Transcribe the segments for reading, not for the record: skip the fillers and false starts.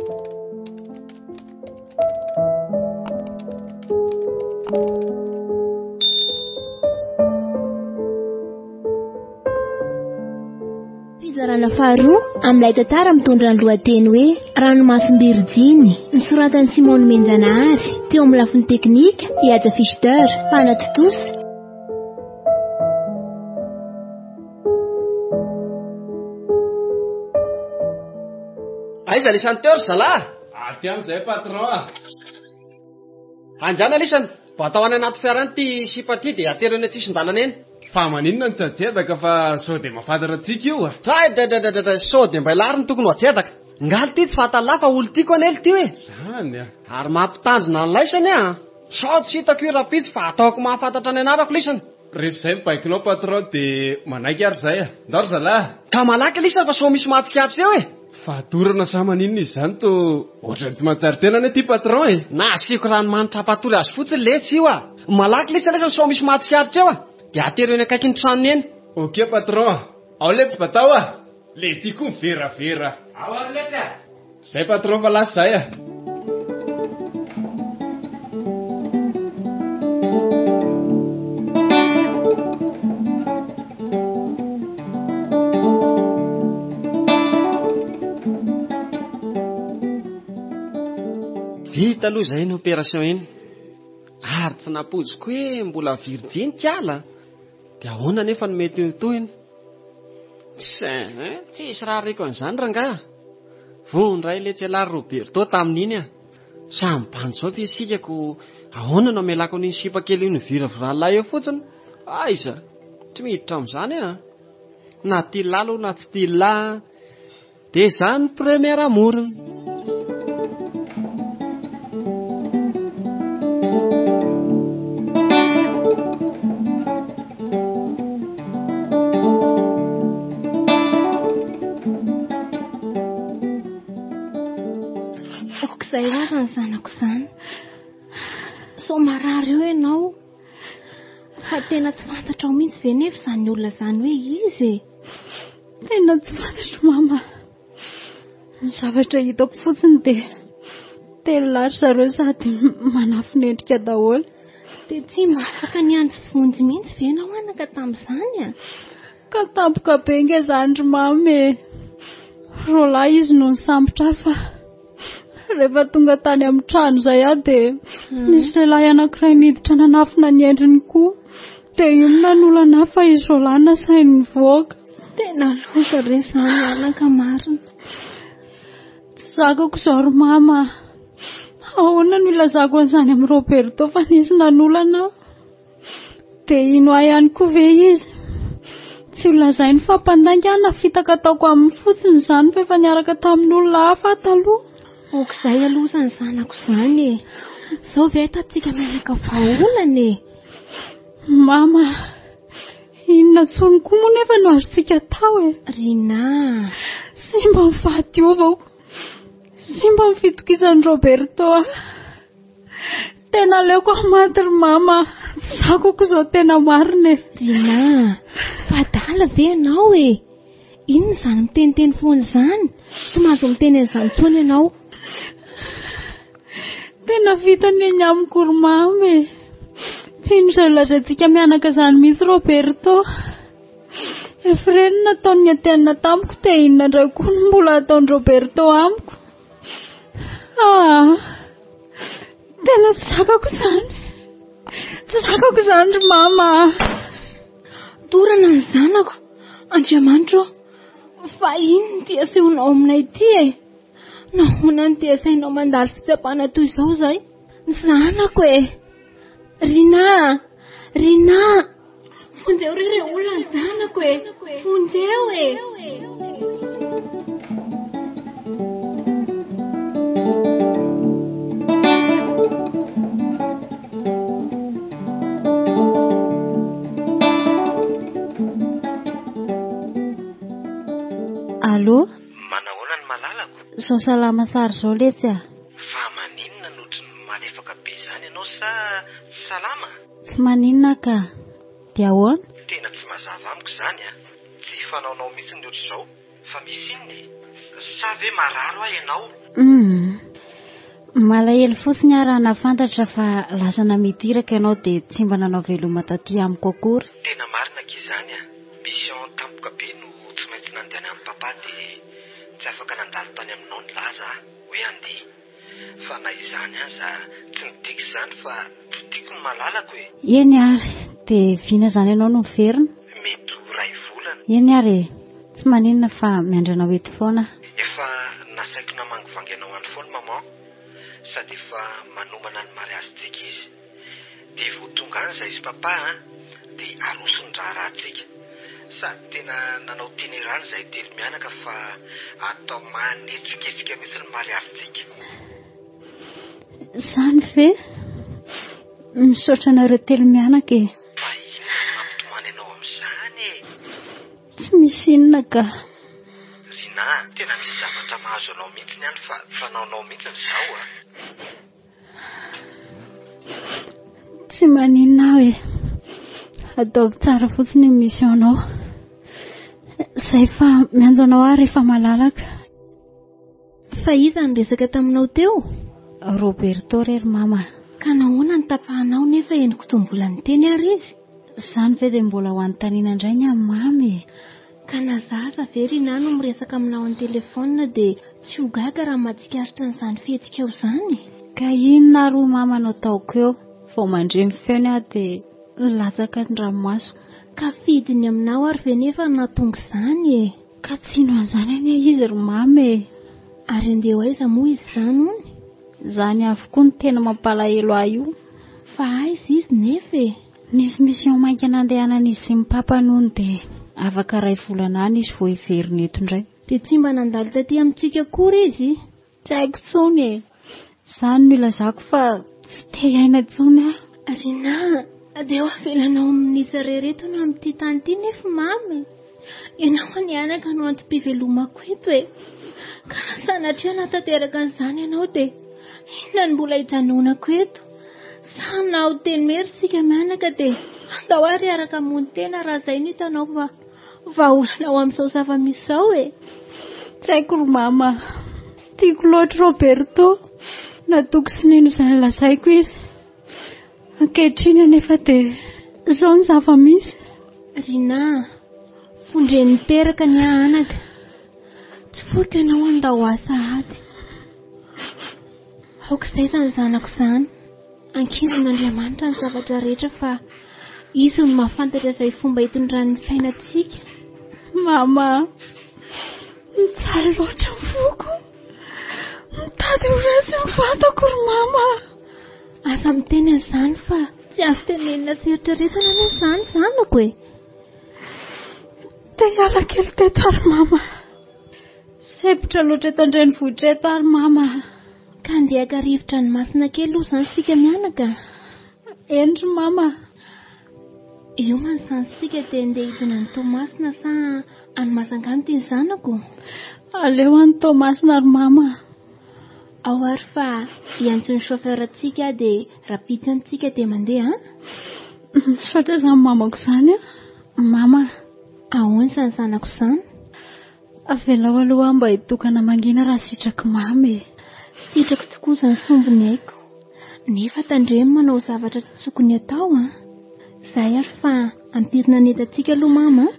Fizarana faharoa amin'ilay tantara mitondra ny lohateny hoe Ranomasom-birijiny, nosoratan'i Simon Nomenjanahary, teo amin'ny lafiny teknika i Haja Fichter, mpanatontosa. Aiza lisany teo ry zalahy? Aty amin'izay patron a! Anjana lisany, batao any anaty fiara any ity sipa ity dia atero eny an-tsisin-dalana eny. Fa maninona no tsy ajedaka fa sao dia mahafantatra antsika io a! Dray dray dray dray dray, sao dia mba ilary no tokony ho ajedaka. Ngaly ity tsy fantany fa olo tiako anie ity e! Zany a! Ary mampitandrina an'laisany a! Sao tsy hitako io rahampitso fa ataoko mahafantatra ny anarako lisany. Rehefa izay ny baikonao patron dia manaiky ary izay a! Ndao ry zalahy a! Ka malaky lisany fa sao misy mahatsikaritra eo e! Fahadorana sa maninona izy izany toa ohatran'ny tsy mahatsiaro tena anie ity patron e! Na asiako ranomanitra hampatory azy fotsiny letsy io a! Malaky lisany lesany sao misy mahatsikaritra eo a! Dia atero eny akaikin'ny tranony eny. Ok patron a! Ao letsy batao a! Le ty koa miveravera. Ao ary letsy a! Zay patron fa lasa zay a! Vita aloha izay iny opération iny. Ary tsy nampoiziko hoe mbola virjiny kala. Dia ahoana anefa no mety ho tohiny? Tsin, tsisy raha reko an'izany rangahy. Voa indray letsy ialahy Roberto tamin'iny a. Samy bandy izao ve isika ko ahoana no amelako an'iny sipa kely iny viraviralahy eo fotsiny? Aiza? Tsy miditra amin'izany aho. Na tia lahy aloha na tsy tia lahy dia izaho no premier amour-ny. Aok'izay ho azy ny zanako izany. Sao marary eo ianao. Fa tena tsy fantatrao mihitsy ve nefa izany olona izany hoe iza e? Tena tsy fantatro mama. Ny zavatra hitako fotsiny dia telo lahy ry zareo sady manafina endrika daholo. Dia tsy mba afaka niantso vonjy mihitsy ve ianao anaka tamin'izany a? Ka tampoka be nge izany ry mama e. Roalahy izy no nisambotra ahy fa rehefa tonga tany amin'ny trano izay aho dia nisy lehilahy anankiray niditra nanafina ny endriny koa. Dia io no nanolana ahy fa izy roalahy nasainy nivoaka. Tena loza re izany anaka marina. Tsy zakako izao ry mama a. Ahoana no ilazako an'izany amin'i Roberto fa nisy nanolana aho? Dia hino ahy ihany koa ve izy? Tsy ho lazainy fa mpandainga aho na fitaka ataoko aminy fotsiny izany fa efa niaraka tamin'olona hafa aho taloha. Aok'izay aloha izany zanako izany e. Izao ve ahitantsika mianaka vahaolana e? Mama, inona intsony koa moa nefa no azontsika atao e? Rinah a! Simba ny fahadiovako. Simba ny fitokisan'i Roberto ahy. Tena aleoko aho maty ry mama a! Tsy zakako izao tena marina e! Rinah a! Fa adala ve ianao e? Inona izany miteniteny foana izany? Tsy mahazo miteny an'izany intsony ianao. Tena vita ny eny amiko ry mama e! Tsy hino izay lazaintsika mianaka izany mihitsy Roberto. Efa ireny no nataon'i Etienne tamiko dia inona indray koa no mbola hataon'i Roberto amiko? Ah! Tena tsy zakako izany. Tsy zakako izany ry mama a. Dorana ny zanako. Andriamanitra ô, fa inona ity asehonao aminay ity e? Nahoana no dia asainao mandalo fitsapana toy izao izahay? Ny zanako e! Rinah a! Rinah! Vonjeo re re olona ny zanako e! Vonjeo e! Allô? Manahoana ny malalako? Zao salama tsara zao letsy a! Fa maninona no ohatry ny malefaka be izany ianao sa tsy salama? Tsy maninona ka! Dia ahoana? Tena tsy mazava amiko izany a! Tsy fanaonao mihitsy ny ohatr'izao, fa misy inona e? Sa ve marary hoa ianao? Humm. Malahelo fotsiny aho raha nahafantatra fa lasa namidy iraka ianao dia tsy mba nanao veloma taty amiko akory. Tena marina akia izany a! Mission tampoka be no tsy maintsy nandehanan'i papa dia tsy afaka nandalo tany aminao nilaza aho hoe handeha. Fa na izany aza tsy midika izany fa tsy tiako ny malalako e! Eny ary, dia vina izany ianao no miverina? Mety ho iray volana. Eny ary e! Tsy maninona fa miandry anao eto foana aho. Efa nasaiko namangivangy anao any foana maman, sady efa manomana ny mariazintsika izy. Dia vao tonga any izahay sy papa an, dia aroso ny raharahantsika. Sady tena nanao teny erany izahay telo mianaka fa atao manetsiketsika mihitsy ny mariazintsika. Izany ve? Misaotra anareo telo mianaka e. Fa inona no mampitomany anao amin'izany e? Tsy misy inona ka. Rinah a, tena misy zavatra mahazo anao mihitsy any fa fanaonao mihitsy izao a. Tsy maninona aho e. Ataovy tsara fotsiny ny mission-nao. Izay fa miantso anao aho rehefa malalaka. Fa iza no niresaka taminao teo? Roberto re ry mama. Ka nahoana no tapahanao nefa henoko toa mbola niteny ary izy? Izany ve dia mbola ho anontaniana indray ny an'i Mamy e? Ka na za aza ve ry Nà no miresaka aminao an-telefaonina dia tsy ho gaga raha mahatsikaritra an'izany fihetsikao izany? Ka inona ary hoy Mama no ataoko eo? Vao mandre ny feony aho dia latsaka ny ranomasoko. Ka fidiny aminao ary ve nefa no nahatonga izany e? Ka tsy hino an'izany anie izy ry Mama e! Ary andeha ho aiza moa izy izany hono? Izany avokoa no tena mampalahelo ahy io. Fa aiza izy nefa e? Nisy mission mainka nandehanan'izy sy ny Papa nony dia afaka iray volana any izy vao hiverina eto indray. Dia tsy mba nandalo taty amintsika akory izy? Tsy haiko intsony e! Izany no ilazako fa tsy te hiaina intsony aho. Rinah, dia ho avelanao amin'iza irery eto no amin'ity tany ity nefa Mamy e? Ianao anie anaka no antom-pivelomako eto e! Ka raha sanatria hanatanteraka an'izany ianao dia inona no mbola hijanonako eto? Samy naho teny mery isika mianaka dia andao ary hiaraka hamono tena raha izay no hitanao fa vahaolana ho amin'izao zava-misy izao e! Tsy haiko ry mama. Tiako loatra Roberto. Natoky sy nino izay nolazaiko izy. Ankehitriny anefa dia izao ny zava-misy. Rinah, fon-dreny niteraka ny ahy anaka. Tsy foiko ianao handao ahy sahady. Aoka izay izany zanako izany. Ankino amin'Andriamanitra ny zavatra rehetra fa Izy no mahafantatra izay fomba hitondrany ny fiainantsika. Mama, mijaly loatra ny foko. Mitady ho resy ny vatako ry mama. Aza miteny an'izany fa tsy azo tenenina sy eritreretina anie izany zanako e. Te hiala kely teto ary mama. Sempotra loatra eto an-drenivohitra eto ary mama. Ka andeha haka rivotra any masina kely aloha izany isika mianaka. Eny ry mama. Hiomana izany isika dia andeha hidina any Toamasina sa any Mazangà no tian'ny zanako? Aleo any Toamasina ry mama. Ao ary fa hiantso ny chauffeur antsika aho dia rahampitso any tsika dia mandeha an! Misaotra izany mamako izany an! Mama. Ahoana izany zanako izany? Avelao aloha aho mba hitokana mangina raha sitrak'i mama e! Sitrako tokoa izany sombiny aiko. Nefa tandremo manao zavatra tsy tokony atao an! Izay ary fa ampirina ny entantsika aloha mama an!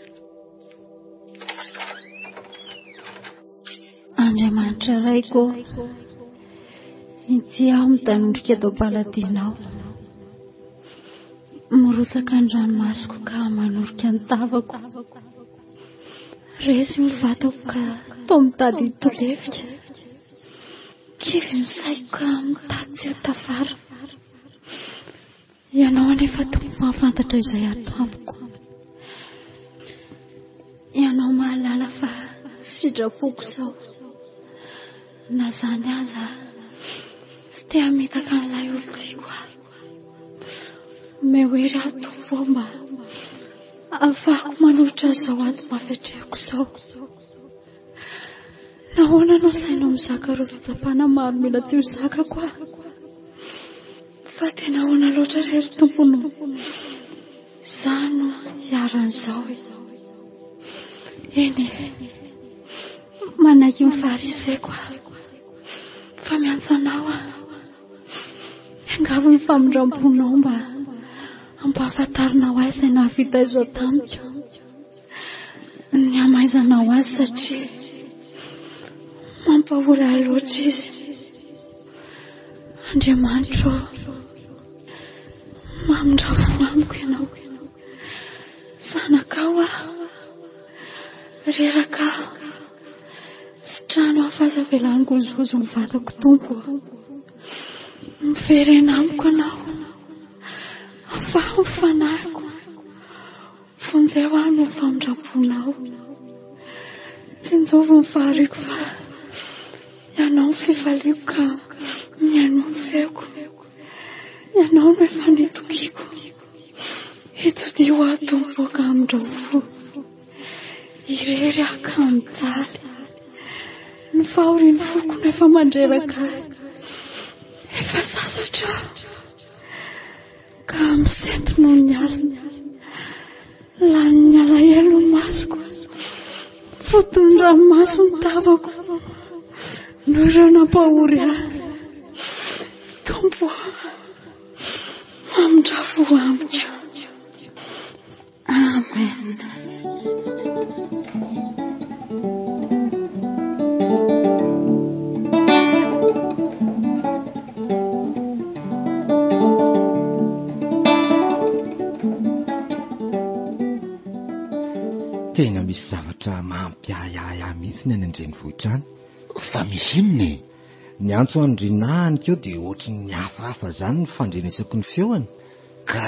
Andriamanitra Raiko ô, inty aho mitanondrika eto am-paladianao. Mirotsaka ny ranomasoko ka manorika ny tavako. Resy ny vatako ka toa mitady hitolefika. Kivy ny saiko ka mitady tsy ho tafarina. Ianao anefa Tompo mahafantatra izay ato amiko. Ianao mahalala fa sitrapoko izao. Na izany aza, tsy te hamitaka an'ilay olon-tiako aho. Omeo hery aho Tompo ô mba ahafahako manohitra izao ady mafy atrehiko izao. Nahoana no asainao mizaka ireo fitsapana maro mila tsy ho zakako aho? Fa tena ahoana loatra re ry Tompo no izaho no iharan'izao e? Eny e, Manaiky ny fahareseko aho, fa miantso anao aho. Miangavy ny famindram-ponao mba hampahafantarinao ahy izay nahavita izao tamiko. Ny hamaizanao azy satria mampahory ahy loatra izy. Andriamanitro ô, mamindrà fo amiko ianao. Zanakao aho, reraka aho. Sitrano aho fa aza avela hangozohozo ny vatako Tompo ô. Miverena amiko ianao. Afaho ny fanahiko. Vonjeo aho noho ny famindram-ponao. Tsinjovy ny fahariako fa Ianao no fifaliako ka mihainoa ny feoko. Ianao no efa nitokiako. Itodiho aho Tompo ka amindrao fo. Irery aho ka mijaly. Ny fahorian'ny foko no efa mandreraka ahy. Efa sasatra aho. Ka misento noho ny alina. Lanin'ny alahelo ny masoko. Foton'ny ranomaso ny tavako. Noho ireo nampahory ahy. Tompo ô, mamindrà fo amiko. Amen. Tena misy zavatra mampiahiahy ahy mihitsy ny any an-drenivohitra any. Fa misy inona e? Niantso an'i Rinah any koa dia ohatry ny hafahafa izany ny fandrenesako ny feony. Ka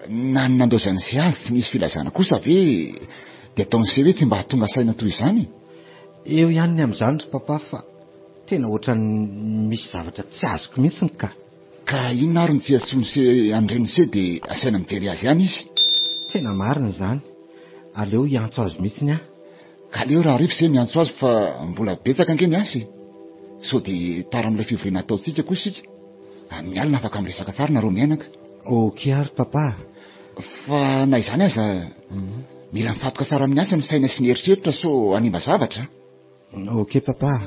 na ny nandaozan'i se azy tsy nisy filazana kosa ve dia ataon'i se hoe tsy mba tonga saina toy izany? Eo ihany ny amin'izany ry papa fa tena ohatran'ny misy zavatra tsy azoko mihitsiny ka. Ka inona ary no tsy iantsoan'i se an'i ren'i se dia asaina mijery azy ihany izy? Tena marina izany. Aleo hiantso azy mihitsiny aho. Ka aleo rahariva se miantso azy fa mbola betsaka ange ny asa e. Sao dia tara amin'ilay fivoriana ataontsika koa isika. Amin'ny alina afaka miresaka tsara nareo mianaka. Ok ary papa a. Fa na izany aza, mila mifantoka tsara amin'ny asa ny saina sy ny eritreritra sao hanimba zavatra. Ok papa a.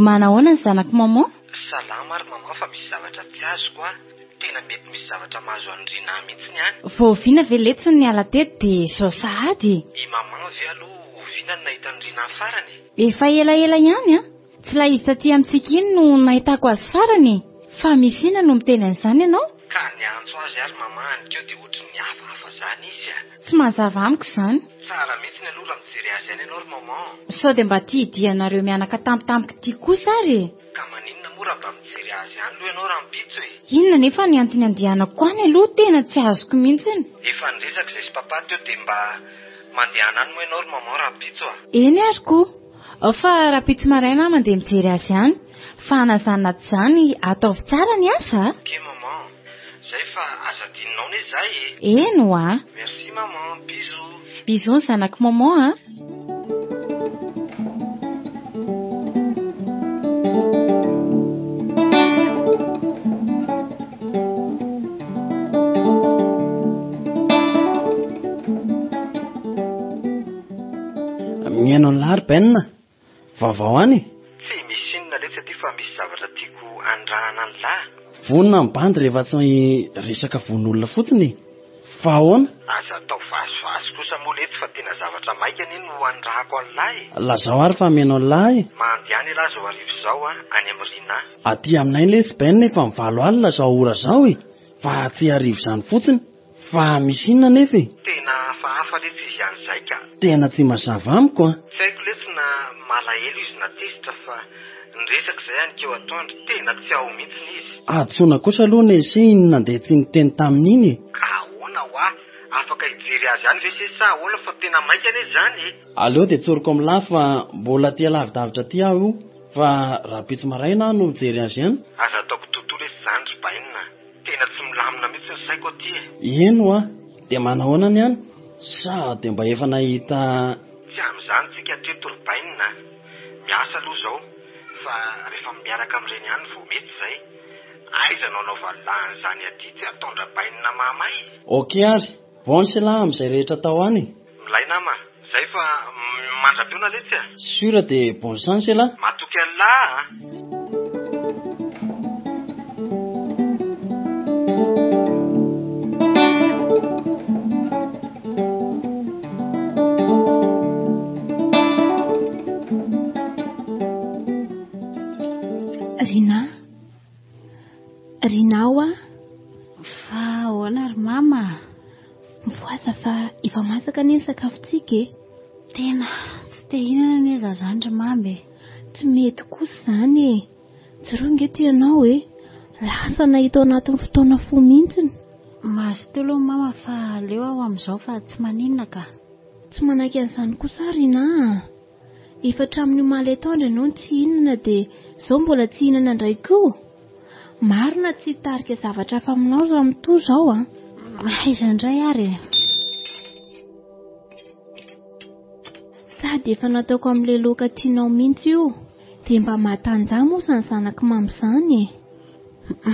Manahoana ny zanako maman? Salama ary maman fa misy zavatra tsy azoko an! Tena mety misy zavatra mahazo an'i Rinah mihitsiny any. Vao oviana ve letsy no niala teto dia izao sahady e? I maman ve aloha oviana no nahita an'i Rinah farany e? Efa elaela ihany an! Tsy ilay izy taty amintsika iny no nahitako azy farany e! Fa misy inona no miteny an'izany ianao? Ka niantso azy ary maman anikeo dia ohatry ny hafahafa zany izy a! Tsy mazava amiko izany. Tsara mihitsiny aloha raha mijery azy ihany ianao ry maman. Sao dia mba tia hidianareo mianaka tampotampoka ity kosa ary e? Ka maninona moa raha mba mijery azy ihany aloha ianao rahampitso e? Inona anefa ny antony andehanako any aloha tena tsy azoko mihitsiny. Efa niresaka izay sy papa teo dia mba mandehana any moa ianao ry maman rahampitso a! Eny ary ko! Ao fa rahampitso maraina aho mandeha mijery azy any. Fa na izany na tsy izany ataovy tsara ny asa a! Ok maman, zay fa aza adinonao anie zay e! Eny hoa! Merci maman, bisous! Bisous ny zanak'i maman a! Mihaino an'lah ry Ben a! Vaovao any e! Tsy misy inona letsy aty fa misy zavatra tiako andrahana an'lah. Vonona ny bandy rehefa tsy resaka vono'olona fotsiny e! Fa ahoana? Aza atao vazivazy kosa moa letsy fa tena zavatra maika anie no andrahako an'lah e! Lazao ary fa mihaino an'lah e! Mandehana elah zao hariva izao a, any amin'i Rinah. Aty aminay letsy Ben efa mivalo alina zao ora zao e! Fa tsy hariva izany fotsiny. Fa misy inona anefa e? Tena hafahafa letsy izy any zay ka. Tena tsy mazava amiko an. Tsy haiko letsy na malahelo izy na tezitra fa niresaka izay anikeo atoandro tena tsy ao mihitsiny izy. Hadisoana kosa aloha Nese iny nandeha tsy niteny tamin'iny e. Ka ahoana hoa? Afaka hijery azy any ve se sa ahoana fa tena maika anie izany e. Aleo dia tsoriko amin'lah fa mbola aty alavidavitra aty aho io fa rahampitso maraina aho no mijery azy any. Aza ataoko toto lesy izany ry bainina a. Tena tsy milamina mihitsy ny saiko aty e. Eny hoa, dia manahoana ny any? Sa dia mba efa nahita. Tsy amin'izany tsika hatreto ry bainina a. Miasa aloha izao fa rehefa miaraka amin'ireny ihany vao mety izay. Aiza no hanaovan'lah an'izany aty tsy ataon-dRabainina mahamay? Ok ary, bonne elah amin'izay rehetra atao any e! Milay nama, zay fa mandra-pihaona letsy a! Sûr dia bonne chance elah! Matoky an'lah a! Rinah, Rinah hoa. Fa ahoana ry mama? Mifohaza fa efa masaka anie ny sakafontsika e. Tena tsy te hihinana anie za zany ry mama e. Tsy mety kosa izany e. Jereo ange ty ianao e. Lasa nahita ao anatin'ny fotoana fohy mihitsiny. Mazotoa aloha mama fa aleo aho amin'izao fa tsy maninona ka. Tsy manaiky an'izany kosa aho Rinah a. Efa hatramin'ny omaly atoandro ianao no tsy hihinana dia izao mbola tsy hihinana indray koa? Marina tsy hitarika zavatra hafa aminao raha mitohy izao an! Aiza indray ary e? Sady efa nataoko amin'ilay laoka tianao mihitsy io, dia mba matanjaha moa izany zanak'i Mamy izany e!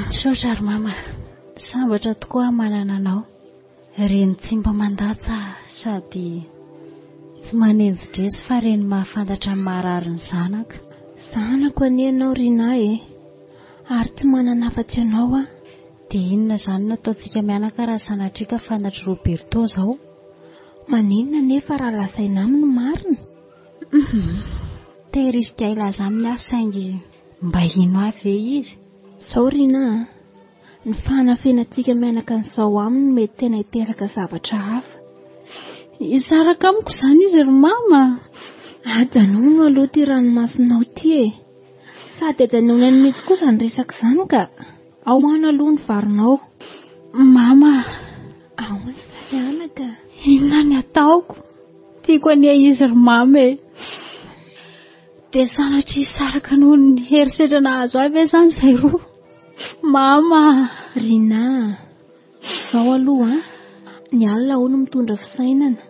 Misaotra ry Mama, sambatra tokoa aho manana anao. Reny tsy mba mandatsa sady tsy manenji-dresy fa reny mahafantatra ny maharary ny zanaka. Zanako anie ianao Rinah e! Ary tsy manana afa-tsy anao aho. Dia inona izany no ataontsika mianaka raha sanatria ka fantatr'i Roberto izao? Maninona anefa raha lazaina aminy ny marina? Hum, te hirisika hilaza aminy aho saingy mba hino ahy ve izy? Izao Rinah a! Ny fanafenantsika mianaka an'izao aminy no mety tena hiteraka zavatra hafa. Hisaraka amiko izany izy ry mama? Ajanòno aloha ity ranomasonao ity e! Sady ajanòny any mihitsy koa izany resaka izany ka! Ao ano aloha ny varinao. Mama! Ahoana izany anaka? Inona ny ataoko? Tiako anie izy ry mama e! Dia sanatria hisaraka noho ny herisetra nahazo ahy ve izany izay roa? Mama! Rinah, izao aloha an, ny alina hono mitondra fisainana.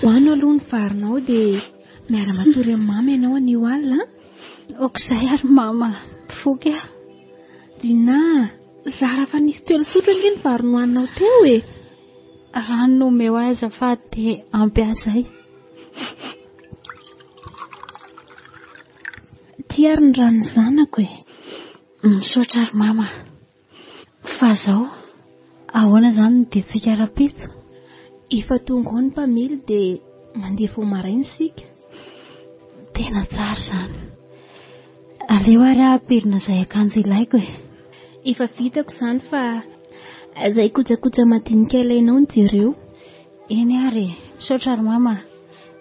Hoano aloha ny varinao dia miara-matory amin'i Mama ianao anio alina an. Aok'izay ary Mama, voky aho. Rinah, zara fa nisy telo sotro ange ny vary nohaninao teo e. Rano no omeo ahy azafady dia ampy ahy izay. Ity ary ny ranon'ny zanako e. Misaotra ary mama. Fa zao, ahoana izany ny diantsika rahampitso? Efa tonga ao ny mpamily dia mandeha vao maraina isika. Tena tsara izany. Aleo ary aho hampirina izay akanjo ilaiko e. Efa vitako izany fa izay kojakoja madinika ilainao no jereo. Eny ary e, misaotra ry mama.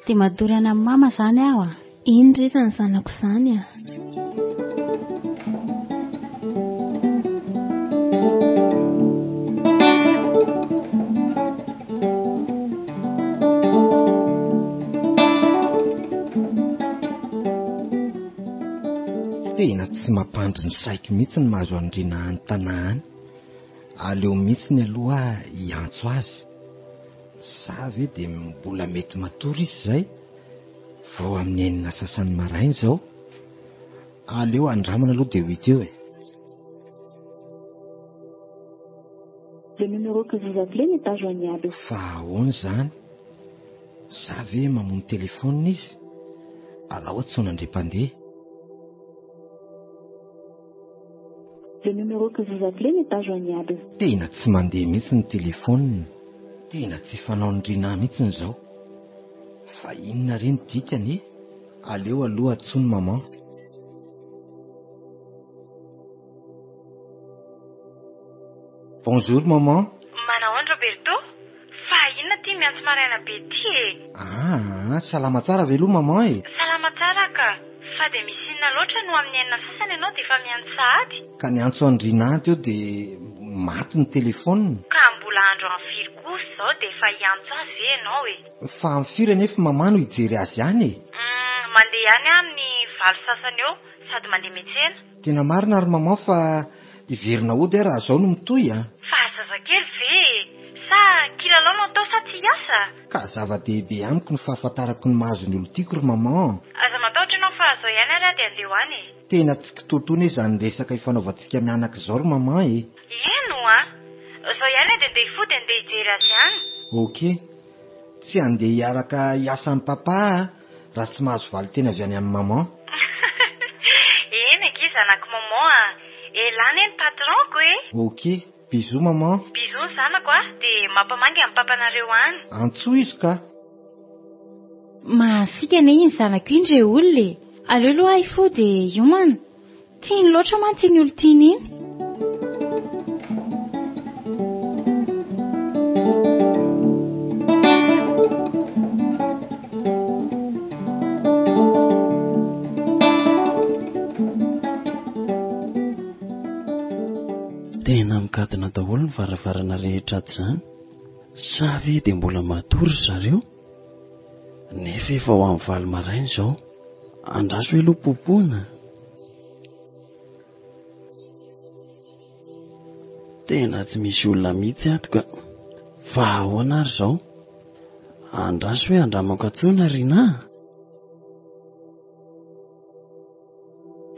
Dia matory any amin'i mama izany aho a. Eny re izany zanako izany a. Tena tsy mampandry ny saiko mihitsy ny mahazo an'i Rina any Tanà any. Aleo mihitsiny aloha hiantso azy. Sa ve dia mbola mety matory izy izay? Vao amin'ny enina sasany maraina izao. Aleo andramana aloha dia ho hita eo e. Le numéro que vous appelez n'est pas joignable. Fa ahoana izany? Sa ve mamono telefaonina izy? Alao antsoina indray mpandeha. Le numéro que vous appelez n'est pas joignable. Tena tsy mandeha mihitsy ny telefaonina. Tena tsy fanaon'i Rinah mihitsy izao. Fa inona re ny dikany e? Aleo aloha antsoiny maman. Bonjour maman. Manahoana Roberto? Fa inona ity miantso maraina be ity e? Aa, salama tsara ve aloha maman e? Salama tsara ka. Fa dia misy inona loatra no amin'ny enina sasany ianao dia efa miantso sahady? Ka niantso an'i Rinah teo dia maty ny telephone. Ka mbola andro amin'ny firy kosa izao dia efa hiantso azy ve ianao e? Fa amin'ny firy anefa maman no hijery azy any e? Humm, mandeha ihany aho amin'ny valo sasany eo sady mandeha miantsena. Tena marina ry maman fa hiverina hody aho raha zao no mitohy a! Fa zazakely ve e? Sa kilalao no atao sa tsy hiasa? Ka zava-dehibe amiko ny fahafantarako ny mahazo ny olon-tiako ry maman. Aza matahotra. ary aho dia andeha ho any e. Tena tsy kitoatoa anie izany resaka ifanaovantsika mianaka izao ry maman e. Eny oa! Izao ihany aho dia andeha hifoha dia andeha hijery azy any. Ok. Tsy handeha hiaraka hiasa amin'i papa aho raha tsy mahazo valinteny avy any amin'i maman. Eny akia zanak'i maman a! Elah anie ny patron-ko e! Ok. Bisous maman. Bisous ny zanako a! Dia mampamangy an'i papanareo any. Antsoy izy ka! Mahasiaka anie iny zanako iny re olona e! Aleo aloha aho hifoha dia hiomana. Tiany loatra mantsy iny olon-tiany iny. Tena mikatona daholo ny varavarana rehetra ato izany. Sa ve dia mbola matory ry zareo? Nefa efa ho amin'ny valo maraina izao. Andraso hoe aloha popoana. Tena tsy misy olona mihitsy ato ka. Fa ahoana ary izao? Andraso hoe andramako antsoina Rinah a.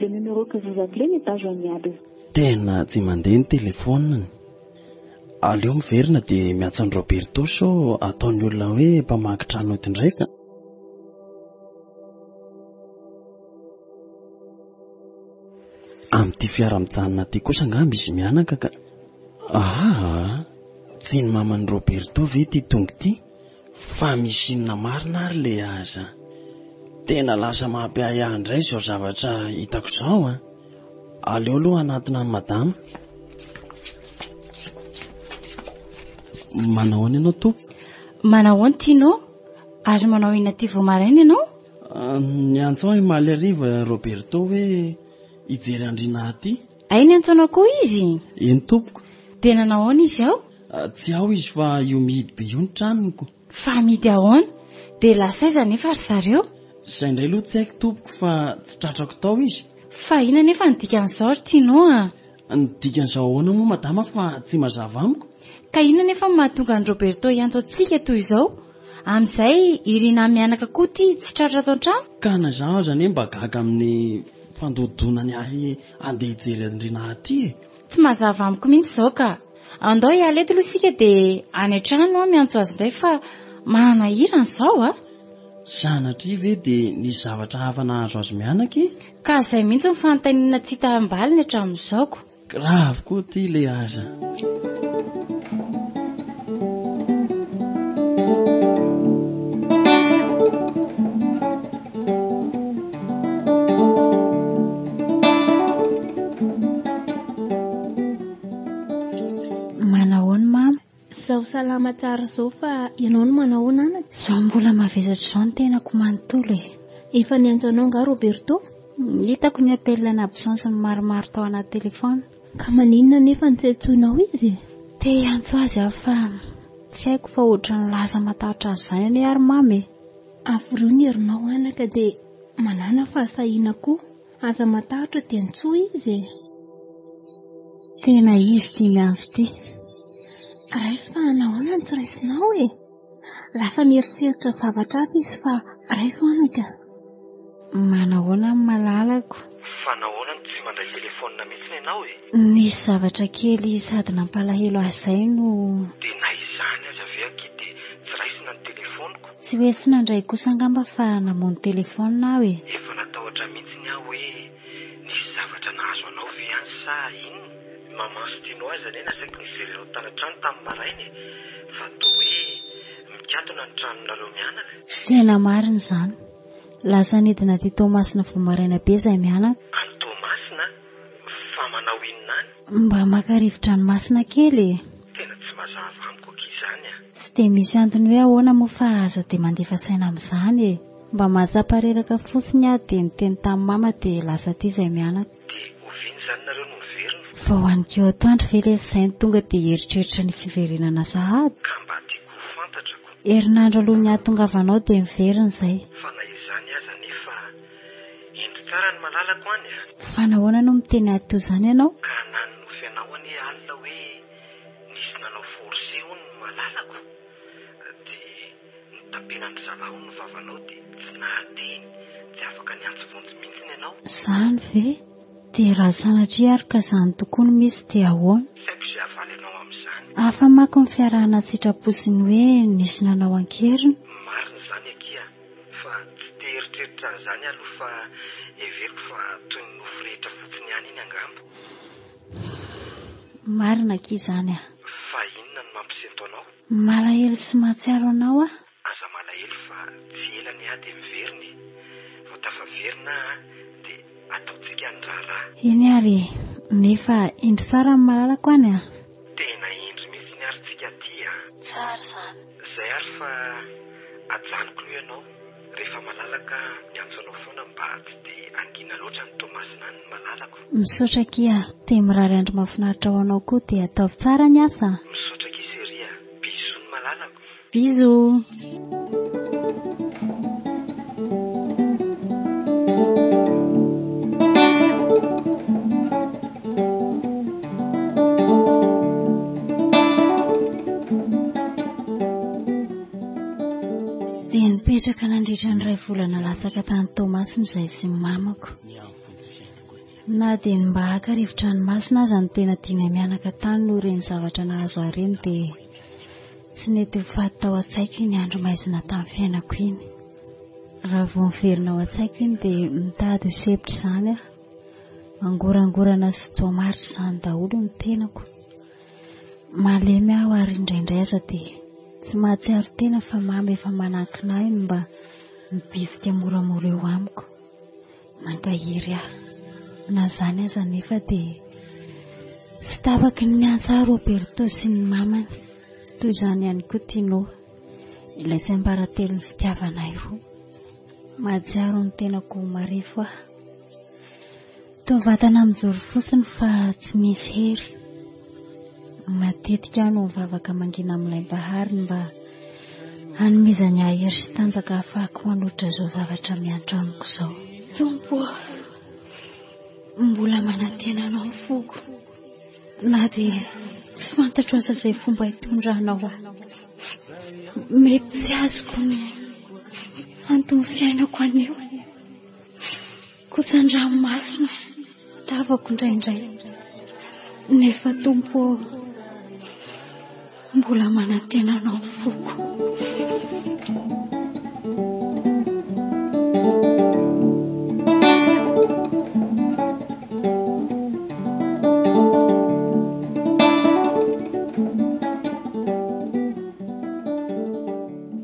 Le numéro que vous appelez n'est pas joignable. Tena tsy mandeha ny telefaoniny. Aleo miverina dia miantso an'i Roberto sao ataon'ny olona hoe mpamaky trano eto indray ka. Amin'ity fiara mijanona ity kosa angamba izy mianaka ka. Aa, tsy ny maman'i Roberto ve ity tonga ity? Fa misy inona marina ary le aza? Tena lasa mampiahiahy indray izao zavatra hitako izao an! Aleo aloha hanatona an'i madama. Manao ahoana ianao tompoko? Manao ahoana Tino? Ary manao inona aty vao maraina ianao? Ah, niantso ahy omaly hariva Roberto hoe hijery andriana aty. Hay niantso anao koa izy? Eny tompoko. Dia nanao ahoana izy ao? Ah, tsy ao izy fa io mihidy be io ny tranoko. Fa mihidy ahoana? Dia lasa aiza anefa ry zareo? Izay indray aloha tsy haiko tompoko fa tsy tratrako tao izy. Fa inona anefa ny dikan'izao ry Tino a? Ny dikan'izao ahoana moa madama fa tsy mazava amiko? Ka inona anefa no mahatonga an'i Roberto hiantso antsika toy izao? Amin'izay i Rinah mianaka koa ity tsy tratra ato an-trano? Ka na izaho aza anie mba gaga amin'ny fandodonany ahy handeha hijery an'i Rinah aty e! Tsy mazava amiko mihitsy izao ka! Andao hiala eto aloha isika dia any an-trano aho miantso azy indray fa manahirana izao a! Sanatria ve dia nisy zavatra hafa nahazo azy mianaka e? Ka izay mihitsy ny fanontaniana tsy hita ambaliny hatramin'izao ko. Grave koa ity le aza. Manahoana mama? Zao salama tsara zao fa ianao no manahoana anaka? Zao mbola mavesatra izao ny tenako manontolo e. Efa niantso anao angaha Roberto? Hitako ny appel en absence ny maromaro tao anaty telephone. Ka maninona anefa no tsy antsoinao izy e? Te hiantso azy aho fa tsy haiko fa ohatran'ny lasa matahotra azy izany anie ary mama e. Avorio ny herinao anaka dia manàna fahasahiana koa. Aza matahotra dia antsoy izy e. Tena izy ity miantso ity. Raiso fa nahoana no tsy raisinao e? Lasa mieritreritra zavatra hafa izy fa raiso anaka. Manahoana ny malalako? Fa nahoana no tsy mandray telefaonina mihitsy ianao e? Nisy zavatra kely sady nampalahelo ahy izay no. Dia na izany aza ve akia dia tsy raisina ny telefaoniko? Tsy hoe tsy nandray kosa angamba fa namono telefaonina aho e. Efa natahotra mihitsiny aho hoe nisy zavatra nahazo anao ve any sa inona? Maman sy Tino aza anie nasaiko nijery anao tany an-trano tamin'ny maraina e! Fa toa hoe mikatona ny tranonareo mianaka. Tena marina izany. Lasa nidina aty Toamasina vao maraina be izahay mianaka. Any Toamasina? Fa manao inona any? Mba maka rivo-dranomasina kely e! Tena tsy mazava amiko akia izany a! Tsy dia misy antony hoe ahoana moa fa aza dia mandefa saina amin'izany e! Mba mahatsapa reraka fotsiny aho dia niteny tamin'i mama dia lasa aty izahay mianaka. Dia oviana izany nareo no miverina? Vao hanikeo atoandro ve ilay sainy tonga dia hieritreritra ny fiverenana sahady? Ka mba tiako ho fantatra ko. Herinandro alohan'ny hahatongavanao dia miverina izay. Fa na izany aza anefa Indro tsara ny malalako any a! Fa nahoana no miteny ahy toy izany ianao? Ka nanonofy anao anie alina hoe nisy nanao force hono ny malalako dia notapenan'ny zalahy hono ny vavanao dia tsy nahateny, tsy afaka niantso vonjy mihitsiny ianao. ianao. Izany ve? Dia raha sanatria ary ka izany tokoa no misy dia ahoana? Tsy haiko izay havaly anao amin'izany. Hafa manko ny fiarahana an-tsitrapo sy ny hoe nisy nanao an-keriny. Marina izany akia fa tsy te hieritreritra an'izany aloha fa heveriko fa toy ny nofy rehetra fotsiny ihany iny angamba. Marina akia izany ah. Fa inona no mampisento anao? Malahelo sy mahatsiaro anao aho. Aza malahelo fa tsy ela anie aho dia miverina e. Vao tafaverina aho dia ataontsika ny raharaha. Eny ary e. Nefa indry tsara ny malalako any an. Tena indry mihitsy ary tsika aty a. Tsara izany. Zay ary fa ajanoko aloha ianao rehefa malalaka aho miantso anao foana mba tsy dia hangina loatra any Toamasina any ny malalako. Misaotra akia. Dia mirary andro mahafinaritra ho anao koa dia ataovy tsara ny asa a. Misaotra akia chérie a. Bisous ny malalako. Bisous. Dia nipetraka nandritra ny iray volana latsaka tany Toamasina izahay sy ny mamako. Na dia ny mba haka rivo-dranomasina aza no tena tianay mianaka tany noho ireny zavatra nahazo ahy ireny dia tsy nety ho faty tao an-tsaiko iny andro maizina tamin'ny fiainako iny. Raha vao miverina ao an-tsaiko iny dia mitady ho sempotra izany aho. Mangorangorana sy toa maritra izany daholo ny tenako. Malemy aho ary indraindray aza dia tsy mahatsiaro tena fa mama efa manankina ahy no mba mibitsika moramora eo amiko. Mankahery ahy. Na izany aza anefa dia tsy tapaky ny miantsa ahy Roberto sy ny mamany. Toy izany ihany koa Tino, ilay tsiambaratelon'ny fitiavanay roa. Mahatsiaro ny tenako ho marefo aho. Toa vatana mijoro fotsiny fa tsy misy hery. Matetika aho no mivavaka mangina amin'ilay Mpahary ny mba hanomezany ahy hery sy tanjaka ahafahako manoatra izao zavatra miantra amiko izao. Tompo ô, mbola manantena Anao ny foko, na dia tsy fantatro aza izay fomba hitondranao ahy. Mety tsy azoko ny anton'ny fiainako anio. Kotsan-dranomasina tavako indraindray, nefa Tompo ô, mbola manantena Anao ny foko.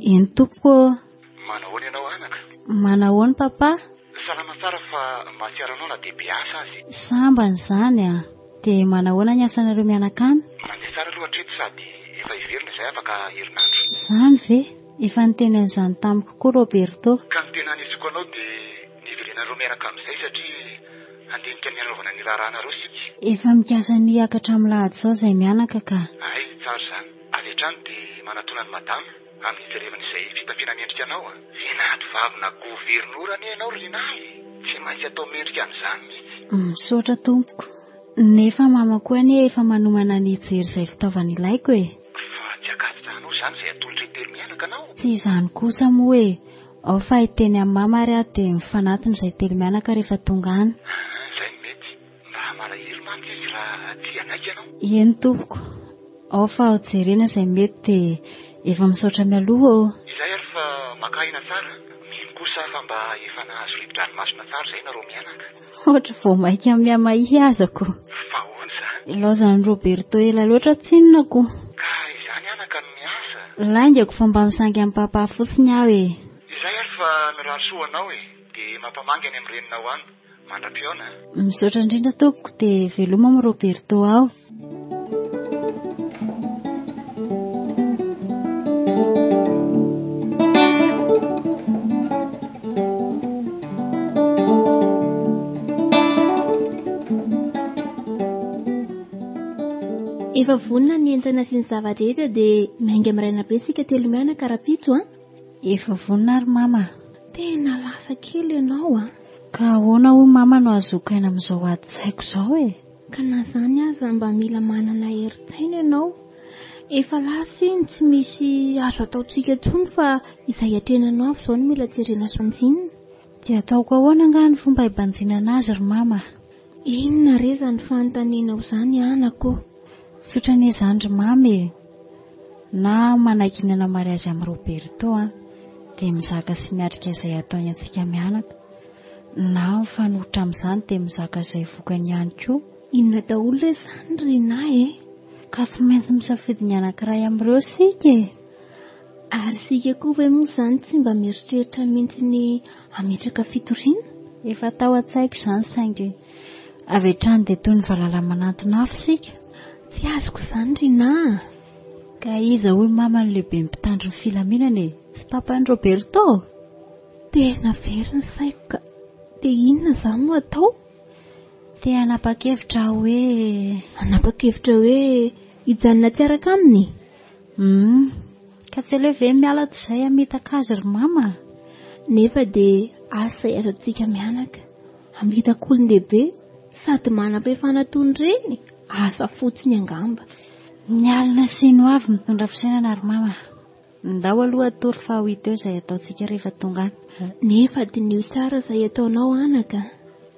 Eny tompoko ô. Manahoana ianao anaka? Manahoana papa? Salama tsara fa mahatsiaro anao na dia be asa aza e. Sambany izany a! Dia manahoana ny asanareo mianaka any? Mandeha tsara aloha hatreto sady efa hiverina izahay afaka herinandro. Izany ve? Efa niteny an'izany tamiko koa Roberto. Ka ny tena hanesoako anao dia ny hiverenareo miaraka amin'izay satria handinika ny hanaovana ny raharahanareo isika. Efa mikasa ny hiakatra amin'ny lahady izao izahay mianaka ka. Hay, tsara izany. Avy hatrany dia manatona an'i madama. Amin'ny hijerevana izay fitafiana mendrika anao a! Vinanto vavina governora anie ianao ry Rinah e! Tsy maintsy atao mendrika amin'izany mihitsy. Misaotra tompoko. Nefa mama koa anie efa manomana ny hijery izay fitaovana ilaiko e! Fa tsy ankasitrahanao izany izay atolotr'ireo telo mianaka anao? Tsy izany kosa moa e! Ao fa hiteny amin'i mama ary aho dia mifanatona izay telo mianaka rehefa tonga any. Aa, izay no mety. Mba malahelo mantsy izy raha tsy hanaiky ianao. Eny tompoko. Ao fa ho jerena izay mety dia efa misaotra mialoha ô. Izay ary fa maka aina tsara. Mino kosa aho fa mba efa nahazo rivo-dranomasina tsara izay nareo mianaka. Ohatra vao maika mihamahia aza ko. Fa ahoana izany? Ilaozan'i Roberto ela loatra tsinona ko. Ka izany anaka no miasa. Laingako fa mba misangy amin'i Papa fotsiny aho e. Izay ary fa mirary soa ho anao e. Dia mampamangy any amin'ny reninao any. Mandra-pihaona a. Misaotra indrindra tompoko dia veloma amin'i Roberto ao. Efa vonona ny entana sy ny zava-drehetra dia miainga maraina be isika telo mianaka rahampitso an! Efa vonona ary mama a! Tena lasa kely ianao a! Ka ahoana hoy mama no ahazoako aina amin'izao adin-tsaiko izao e? Ka na izany aza mba mila manana herin-tsaina ianao. Efa lasa iny tsy misy azo ataontsika intsony fa izay hiatrehana ny ho avy izao no mila jerena sy banjinina. Dia ataoko ahoana angaha ny fomba hibanjinana azy ry mama? Inona re izany fanontanianao izany anaka ô? Tsotra anie izany ry mama e! Na manaiky ny hanao mariazy amin'i Roberto an, dia mizaka sy miatrika izay ataony antsika mianaka. Na mifanohitra amin'izany dia mizaka izay vokany ihany koa. Inona daholo re izany ry Rinah e? Ka tsy maintsy misafidy ny anankiray amin'ireo isika e! Ary isika koa ve moa izany tsy mba mieritreritra mihitsy ny hametraka fitoriana? Efa tao an-tsaiko izany saingy avy hatrany dia toy ny valala manantona afo isika. Tsy azoko izany Rinah a! Ka iza hoy mama no lehiben'ny mpitandro ny filaminana e? Tsy papan'i Roberto? Tena very ny saiko ka! Dia inona izany no atao? Te hanapa-kevitra aho hoe. Hanapa-kevitra hoe hijanona tsy hiaraka aminy? Humm. Ka tsy aleo ve miala toy izay hamitaka azy ry mama? Nefa dia asa izay azontsika mianaka. Hamitaka olon-dehibe sady manam-pahefana toy ny reny? Asa fotsiny angamba. Ny alina sy ny ho avy mitondra fisainana ry mama. Ndao aloha hatory fa ho hita eo izay ataontsika rehefa tonga any. Nefa diniho tsara izay ataonao anaka.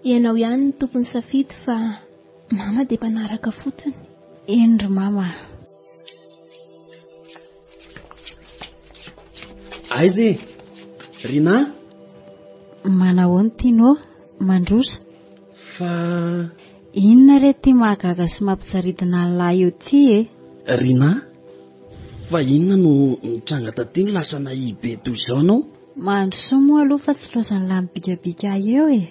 Ianao ihany no tompon'ny safidy fa mama dia mpanaraka fotsiny. Eny ry mama a. Aiza e? Rinah? Manahoana Tino? Mandrosa? Fa. Inona re ity mahagaga sy mampijaridina an'lah eo ity e? Rinah? Fa inona no nitranga taty no lasa nahia be toy izao ianao? Mandrosoa moa aloha fa tsy laozan'lah mibikabika ahy eo e!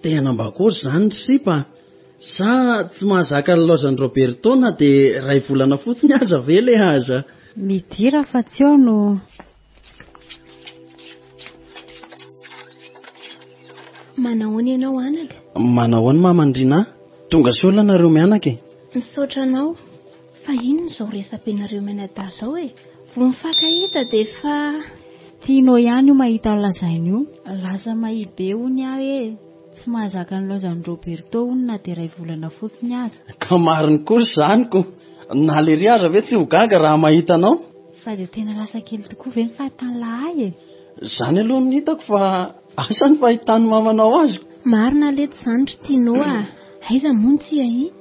Te hanambakory izany ry sipa a! Sa tsy mahazaka ny laozan'i Roberto na dia iray volana fotsiny aza ve le aza? Midira fa tsy eo no. Manahoana ianao anaka? Manahoana mama Ndrinah? Tonga soa aloha nareo mianaka e! Misaotra anao. Fa inona izao resabenareo mianadahy izao e? Vao mifankahita dia efa. Tianao ihany io mahita ny lazainy io. Lasa mahia be hono aho e! Tsy mahazaka ny laozan'i Roberto hono na dia iray volana fotsiny aza. Ka marina kosa izany ko! Na lery aza ve tsy ho gaga raha mahita anao? Fa dia tena lasa kely tokoa ve ny fahitan'lah ahy e? Izany aloha no hitako fa asa ny fahitan'ny mamanao azy. Marina letsy izany ry Tino a! Aiza moa ny tsy hahita?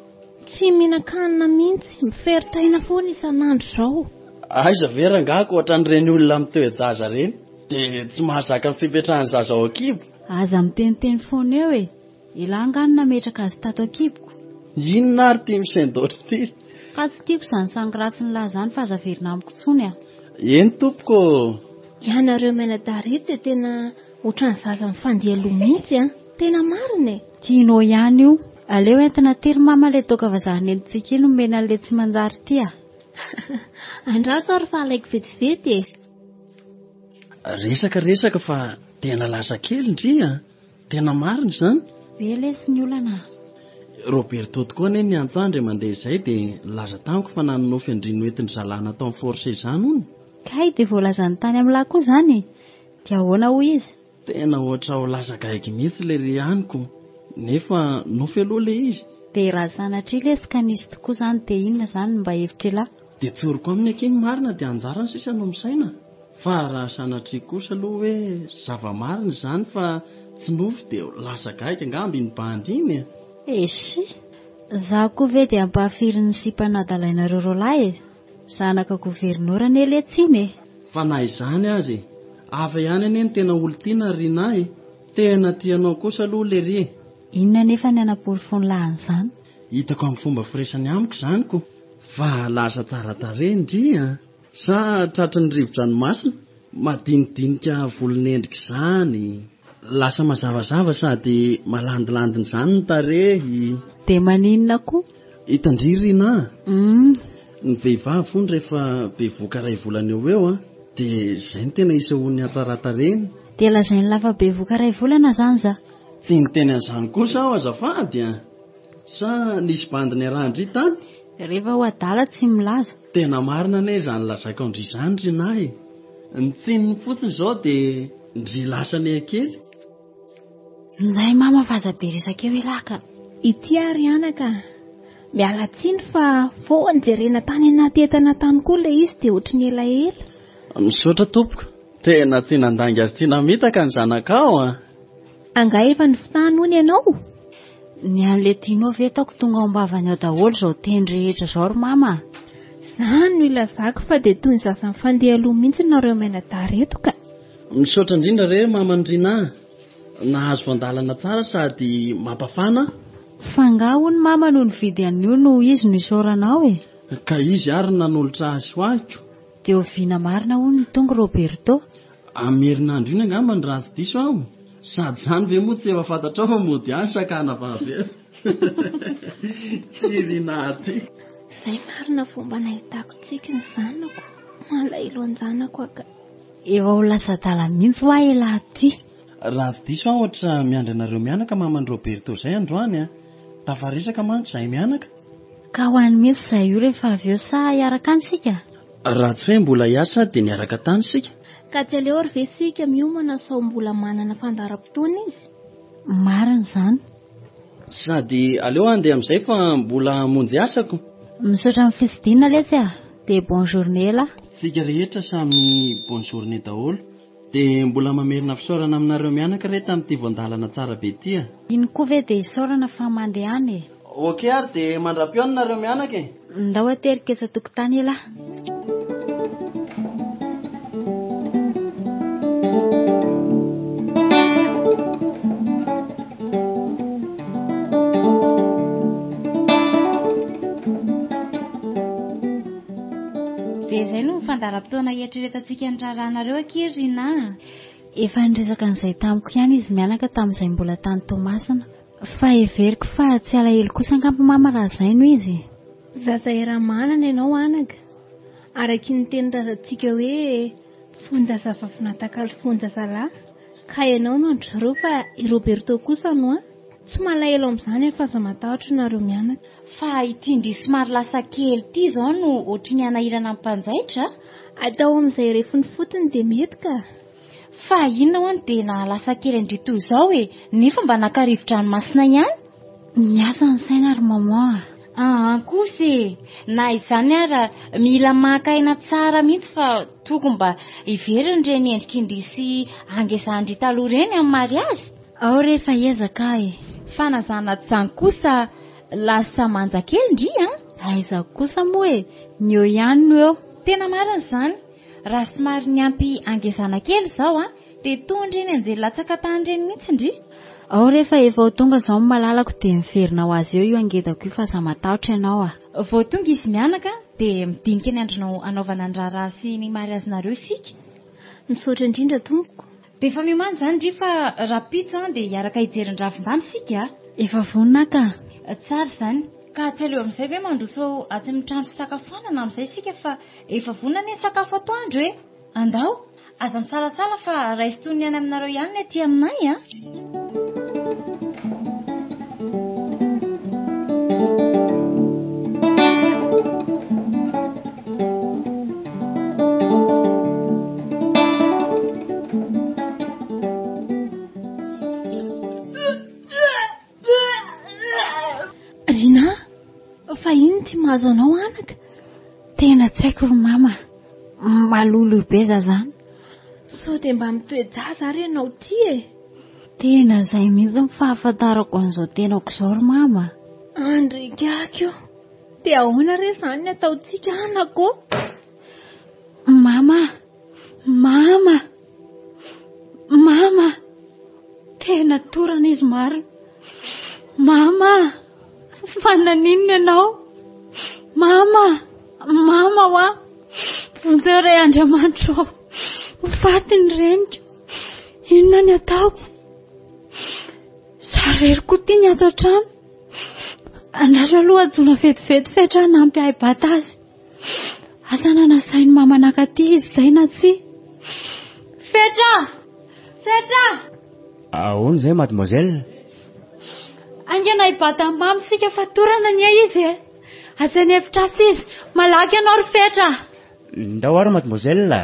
Tsy mihinan-kanina mihitsy, miferitaina foana isan'andro izao. Aiza ve rangahy ko ohatran'ireny olona mitoe-jaza ireny dia tsy mahazaka ny fipetrahan'ny zaza ao an-kibo. Aza miteniteny foana eo e! Elah angaha no nametraka azy tato an-kiboko? Inona ary ity misendoatra ity? Ka tsy tiako izany sangy ratsin'lah izany fa aza averina amiko intsony a! Eny tompoko ô! Ianareo mianadahy ireto dia tena ohatran'ny zaza mifandia loha mihitsy an! Tena marina e! Tianao ihany io. Aleo entina aty ry mama ilay toaka vazaha nentintsika iny omena an'ilay tsy manjary ity a! Andraso ary fa alaiko vetivety e! Resaka resaka fa tena lasa kely ndry a! Tena marina izany? Be lesy ny olana a! Roberto tokoa anie niantsandry mandeha izay dia nilaza tamiko fa nanonofy an-dry noentin-dry zalahy natao ny force izany hono. Kay dia voalazany tany amin'lah koa izany e! Dia ahoana hoy izy? Tena ohatra ho lasa gaigy mihitsy le ry aniko nefa nofy aloha le izy. Dia raha sanatria lesy ka nisy tokoa izany dia inona izany no mba hevitr'elah? Dia tsoriko aminy akia ny marina dia anjarany sisa no misaina. Fa raha sanatria kosa aloha hoe zava-marina izany fa tsy nofy dia ho lasa gaigy angamba iny bandy iny e. Esy! Izaho koa ve dia ampahafirin'ny sipa nadalainareo roalahy e! Zanaka governora anie letsy iny e! Fa na izany aza e! Hafa ihany anie ny tena olon-tiana ry Rinah e! Tena tia anao kosa aloha lery e! Inona anefa ny hanaporofoan'lah an'izany? Hitako amin'ny fomba firesany amiko izany ko! Fa lasa tsara tarehy ndry a! Sa tratry ny rivo-dranomasina? Madinidinika volon'endrika izany. Lasa mazavazava sady malandilandina izany ny tarehy. Dia maninona koa? Hitan-dry Rinah a! Ny vehivavy hono rehefa bevohoka iray volana eo ho eo an, dia izay no tena isehoan'ny hatsaran-tarehiny. Dia lazain'i Lafa bevohoka iray volana izany za? Tsy niteny an'izany kosa aho azafady a! Sa nisy bandy niarahan-dry tany? Rehefa ho adala tsy milaza. Tena marina anie izany lazaiko an-dry izany ry Nahy e! Ny tsininy fotsiny izao dia ndry lasa niha-kely. Njay mama fa aza be resaka eo elah ka. Ity ary anaka a! Miala tsiny fa vao nijerena tany anaty entana tany koa ilay izy dia ohatry ny elaela. Misaotra tompoko. Tena tsy nandainga sy tsy namitaka ny zanakao a! Angaha efa nifitahany hono ianao? Ny an'ilay tianao ve ataoko tonga ao am-bavany ao daholo izao teny rehetra izao ry mama a? Izany no ilazako fa dia toy ny zaza mifandeha aloha mihitsy nareo mianadahy reto ka. Misaotra indrindra re maman'i Rinah a! Nahazo voan-dalana tsara sady mampafana a! Fa angaha hono mama no nividy an'io no izy no isaoranao e? Ka izy ary no nanolotra azy ho ahiko. Dia oviana marina hono no tonga Roberto? Amin'ny herinandro iny angamba ny raha tsy diso aho. Sady izany ve moa tsy efa fantatrao fa mody any sakana vavy eo. Ty Rinah ty. Izay marina vao mba nahitako tsiky ny zanako. Malahelo an-janako aho ka. Efa ho lasa adala mihitsy hoa elah ty. Raha tsy diso aho ohatra miandry anareo mianaka maman'i Roberto izay androany a. Tafaresaka manko izahay mianaka. Ka ho any mihitsy izahay io rehefa avy eo sa hiaraka any isika? Raha tsy hoe mbola hiasa dia niaraka tany isika. Ka tsy aleo ary ve isika miomana sao mbola manana fandaharam-potoana izy? Marina izany. Sady aleo handeha amin'izay fa mbola hamonjy asako. Misaotra amin'ny fitsidihana letsy a! Dia bonne journée lah. Tsika rehetra samy bonne journée daholo. Dia mbola mamerina fisaorana aminareo mianaka re tamin'ity voan-dalana tsara be ity a! Iny koa ve dia isaorana fa mandehana e! Ok ary dia mandra-pihaona nareo mianaka e! Ndao ateriko etsy an-tokotany elah. Dia izay no fandaharam-potoana hieritreretantsika ny raharahanareo akia ry Rinah a! Efa niresaka an'izay tamiko ihany izy mianaka tamin'izay mbola tany Toamasina. Fa heveriko fa tsy alahelo kosa angamba mama raha izay no izy e! Zaza era-manana ianao anaka. Araky ny tenin-drazantsika hoe fon-jazavavy natakalo fon-jazalahy. Ka ianao no an-dry zareo fa i Roberto kosa no an! Tsy malahelo amin'izany aho fa aza matahotra nareo mianaka. Fa ity ndry somary lasa kely ity izao no ohatry ny hanahirana ny mpanjaitra a! Atao amin'izay refiny fotsiny dia mety ka! Fa inona ho'a no dia nahalasa kely an-dry toy izao e! Nefa mba naka rivo-dranomasina ihany? Miasa ny saina ry maman a! Aa kosa e! Na izany ara mila maka aina tsara mihitsy fa tokony mba hiverina ireny endrik'indry sy hangezan-dry taloha ireny amin'ny mariazy. Ao re fa hiezaka aho e! Fa na izany na tsy izany kosa lasa manja kely ndry an! Aiza kosa moa e! Ny eo ihany no eo. Tena marina izany! Raha somary niampy hangezana kely izao an, dia toa an'ireny anjely latsaka tany ireny mihitsy ndry. Ao re fa efa ho tonga izao ny malalako dia miverina ho azy eo io angedako io fa aza matahotra ianao a! Vao tonga izy mianaka dia midinika ny andronao hanaovana ny raharaha sy ny mariazinareo isika. Misaotra indrindra tompoko. Dia efa miomàna izany ndry fa rahampitso an dia hiaraka hijery ny ravin-damba isika a! Efa vonona aho ka! Tsara izany. Ka tsy aleo amin'izay ve mandroso atsy amin'ny trano fisakafoanana amin'izay isika fa efa vonona anie ny sakafo atoandro e! Andao! Aza misalasala fa raiso toy ny any aminareo ihany ny aty aminay a! Rinah, fa inona ity mahazo anao anaka? Tena tsy haiko ry mama, malolo be za zany. Sao dia mba mitoe-jaza ary ianao ity e? Tena izay mihitsy ny fahafantarako an'izao tenako izao ry mama. Andrigaky o! Dia ahoana re izany ny ataontsika anaka ô? Mama! Mama! Mama! Tena torana izy marina. Mama! Fa naninona ianao? Mama! Mama hoa! Vonjeo re Andriamanitra ô! Ho faty ny reniko. Inona ny ataoko? Za irery koa ity ny ato an-trano. Andraso aloha Jona vetivety fetra hanampy ahy bata azy. Asa na nasain'i mama naka aty izy izay na tsia. Fetra! Fetra! Ahoana izay mademoiselle? Haingana hibata an'i mama isika fa torana anie izy e. Asainy hevitra atsy izy. Malaky ianao ry Fetra. Ndao ary mademoiselle.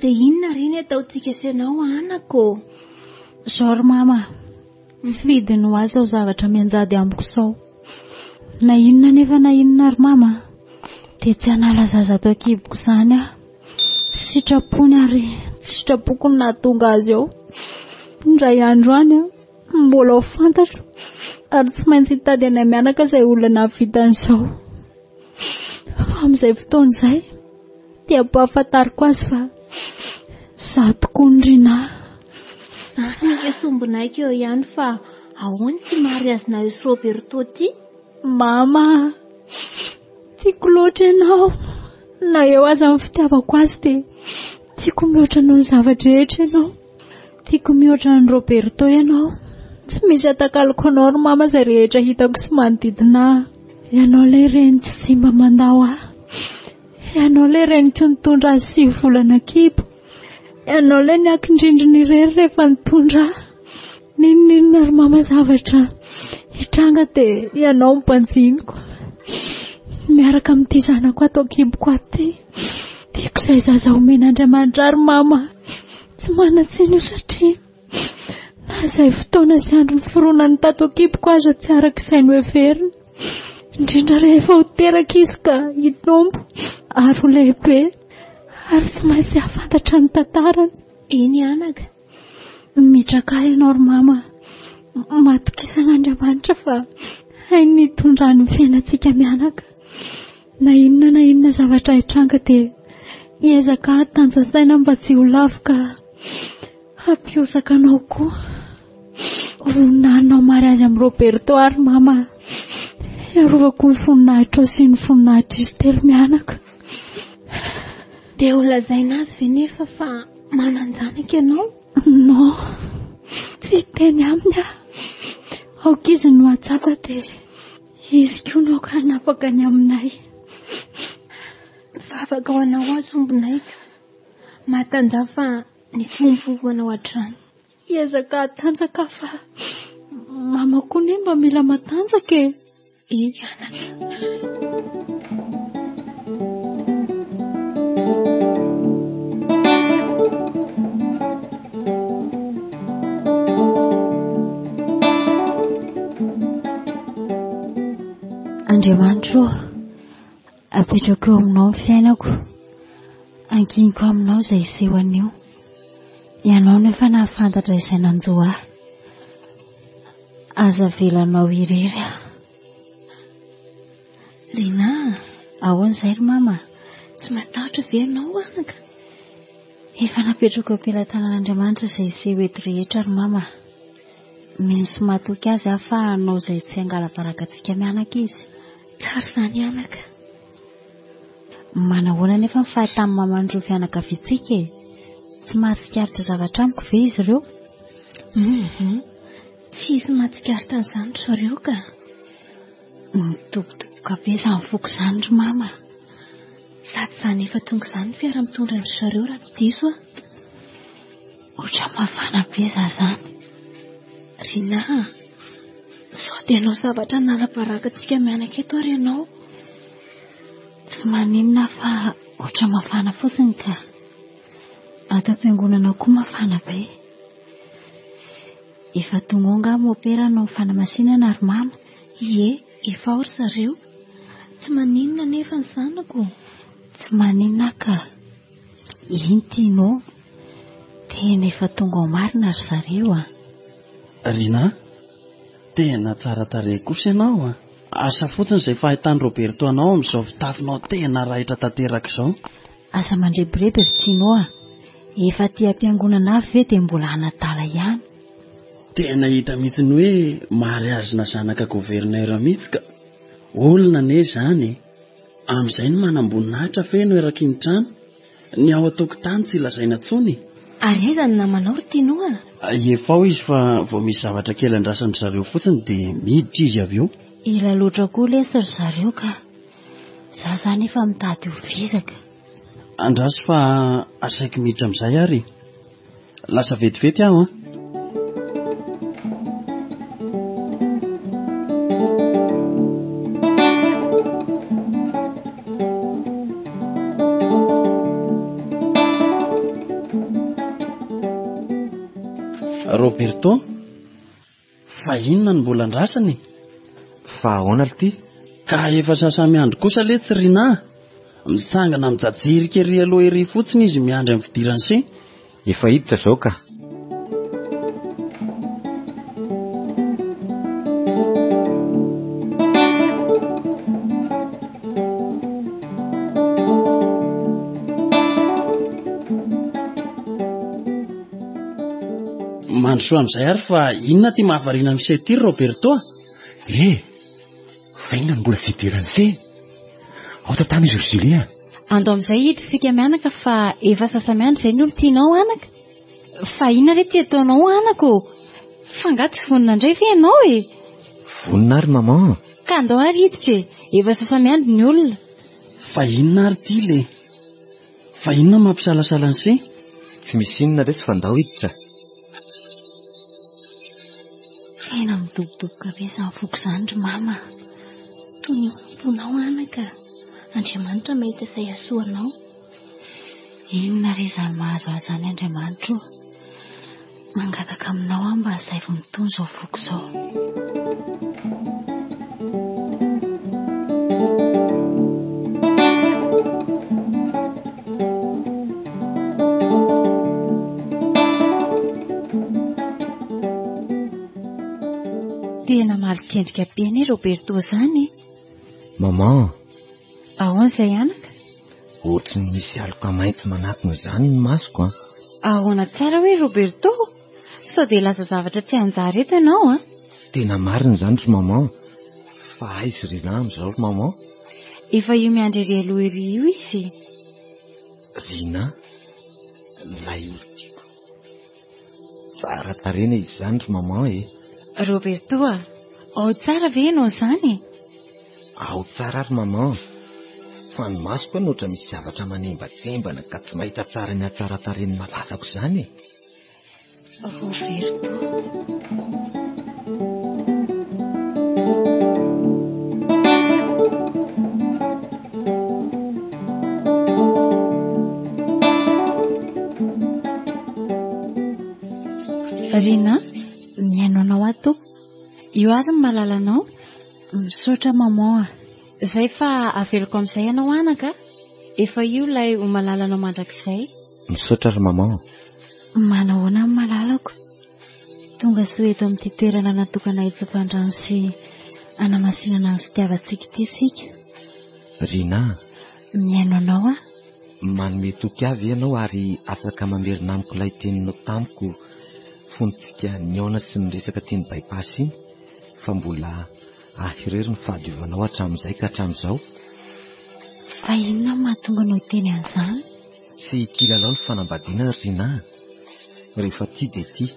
Dia inona re ny ataontsika sy ianao anaka ô? Zao ry mama, tsy fidiny ho ahy izao zavatra mianjady amiko izao. Na inona anefa na inona ry mama, dia tsy hanala zaza ato an-kiboko izany aho. Sitrapony ary tsy sitrapoko no nahatonga azy eo. Indray andro any aho, mbola ho fantatro ary tsy maintsy hitady anay mianaka izay olona nahavita an'izao. Fa amin'izay fotoana izay dia ampahafantariko azy fa izaho tokoa ny Rinah. Izany ange sombinaiko eo ihany fa ahoana ity mariazinareo sy Roberto ity? Mama a! Tiako loatra ianao. Na eo aza ny fitiavako azy dia tiako mihoatra noho ny zava-drehetra ianao. Tiako mihoatra an'i Roberto ianao. Tsy misy atakaloko anao ry mama izay rehetra hitako sy manodidina ahy. Ianao ilay reny tsy simba mandao ahy. Ianao ilay reniko nitondra azy sy volana kibo. Ianao ilay niakin-drindrina irery rehefa nitondra ahy. N'inon'inona ry mama zavatra hitranga dia ianao no banjiniko. Miaraka amin'ity zanako ato an-kiboko ato ity. Tiako izay zaza omen'Andriamanitra ary mama. Tsy manan-tsiny io satria na izay fotoana sy andro niforonany tato an-kiboko aza tsy araka izay noheverina. Indrindra rehefa ho teraka izy ka hitombo ary ho lehibe ary tsy maintsy hahafantatra ny tantarany. Eny anaka. Mitraka ahy ianao ry mama. Matokisa an'Andriamanitra fa hainy ny hitondrany ny fiainantsika mianaka. Na inona na inona zavatra hitranga dia hiezaka hatanjasaina mba tsy ho lavo ka hampiosaka anao koa. Vonona hanao mariazy amin'i Roberto ary mama. Hiarovako ny voninahitrao sy ny voninahitr'izy telo mianaka. Dia ho lazaina azy ve nefa fa manan-janaka ianao? Non, tsy hiteny aminy aho. Aoka izy no hahatsapa dia izy koa no aoka hanapaka ny aminay. Mivavaka ho anao aho sombinaiko. Mahatanjaha fa ny Tompo ho anao hatrany. Hiezaka hatanjaka aho fa mama koa anie mba mila matanjaka e. Eny anaka. Andriamanitro ô, apetrako eo aminao ny fiainako. Ankiniko aminao izay hiseho anio. Ianao no efa nahafantatra izay nanjo ahy. Aza avelanao irery aho. Rinah a! Ahoana izay ry mama? Tsy matahotra ve ianao anaka? Efa napetrako eo am-pelatanan'Andriamanitra izay hiseho eto rehetra ry mama. Mino sy matoky azy aho fa hanao izay tsy hangala-baraka antsika mianaka izy. Tsara izany anaka. Manahoana anefa ny fahitan'ny maman'ireo fianakaviantsika e? Tsy mahatsikaritra zavatra amiko ve izy ireo? Hum, tsy hisy mahatsikaritra an'izany ry zareo ka. Midobodoboka be izany foko izany ry mama. Sady izany efa tonga izany ny fiara mitondra an-dry zareo raha tsy diso aho. Ohatran'ny mafana be izaho izany. Rinah a, sao dia hanao zavatra hanala-baraka antsika mianaka eto ary ianao? Tsy maninona aho fa ohatran'ny mafana fotsiny ka. Ato am-piangonana koa mafana be. Efa tonga ao angaha mopera hanao ny fanamasinana ry mama? Ie, efa ao ry zareo. Tsy maninona anefa ny zanako. Tsy maninona aho ka. Iny Tino, tena efa tonga ao marina ry zareo a. Rinah, tena tsara tarehy kosa ianao a. Asa fotsiny izay fahitan'i Roberto anao amin'izao fitafinao tena raitra tanteraka izao. Aza mandrebireby ry Tino a! Efa aty am-piangonana avy ve dia mbola hanadala ihany? Tena hita mihitsy ny hoe mariazina zanaka gouverneur mihitsy ka. Olona anie izany e! Amin'izay ny manamboninahitra feno eraky ny trano, ny ao an-tokotany tsy lazaina intsony. Ary aiza ny namanao ry Tino a? Efa ao izy fa vao misy zavatra kely andrasan-dry zareo fotsiny dia miditra izy avy eo. Ela loatra koa lesy ry zareo ka. Za zany efa mitady ho vizaka. Andraso fa asaiko miditra amin'izay ary. Lasa vetivety aho an. Roberto. Roberto. Fa inona no mbola andrasana e? Fa ahoana lty? Ka efa sasa-miandry kosa letsy Rinah a! Mitsangana mijajirika ery aloha ery fotsiny izy miandry amin'ny fidiran'i se. Efa hiditra izao ka. Mandrosoa amin'izay ary fa inona ity mahavariana an'i se ity ry Roberto a? Eh! Fa inona no mbola tsy idiran'i se? Ao tantana izy ry Julie a! Andao amin'izay hiditra isika mianaka fa efa sasa-miandry izay ny olon-tianao anaka. Fa inona re ity ataonao anaka ô? Fa angaha tsy vonona indray ve ianao e? Vonona ary maman. Ka andao ary hiditra e! Efa sasa-miandry ny olona. Fa inona ary ity le? Fa inona no mampisalasala an'i se? Tsy misy inona lesy fa ndao hiditra. Tena midobodoboka be izany foko izany ry mama a! Tonio am-ponao anaka, Andriamanitra mahita izay hahasoa anao. Inona re izany mahazo ahy izany Andriamanitra o? Mangataka aminao aho mba asaivo mitony izao foko izao. Tena malokendrika be anie Roberto izany e. Maman. Ahoana izay anaka? Ohatry ny misy aloka mainty manatona izany ny masoko an. Ahoana tsara hoe Roberto? Sao dia hilaza zavatra tsy hanjary eto ianao an? Tena marina izany ry maman. Fa aiza ry Rina amin'izao ry maman? Efa io miandry ery aloha ery io izy. Rina, ilay olon-tiako. Tsara tarehina izy izany ry maman e. Roberto a, ao tsara ve ianao izany e? Ao tsara ry maman. Fa ny masoko anie ohatra misy zavatra manembatsembana ka tsy mahita tsara ny hatsaran-tarehin'ny malalako izany e. Roberto. Rina, mihaino anao aho tompoko. Io ary ny malalanao. Misaotra maman a. Zay fa avelako amin'izay ianao anaka a. Efa io ilay ho malalanao mandrakizay. Misaotra ry maman. Manahoana ny malalako? Tonga soa eto amin'ity toerana natokana hitsopan-drano sy hanamasinana ny fitiavantsika ity isika. Rina a! Mihaino anao aho. Manome toky ahy ve ianao ary afaka mamerina amiko ilay teninao tamiko fony tsika nihaona sy niresaka teny Bypass iny fa mbola ahy irery ny fahadiovanao hatramin'izay ka hatramin'izao? Fa inona no mahatonga anao hiteny an'izany? Tsy kilalao ny fanambadiana ry Rina a! Rehefa tia dia tia.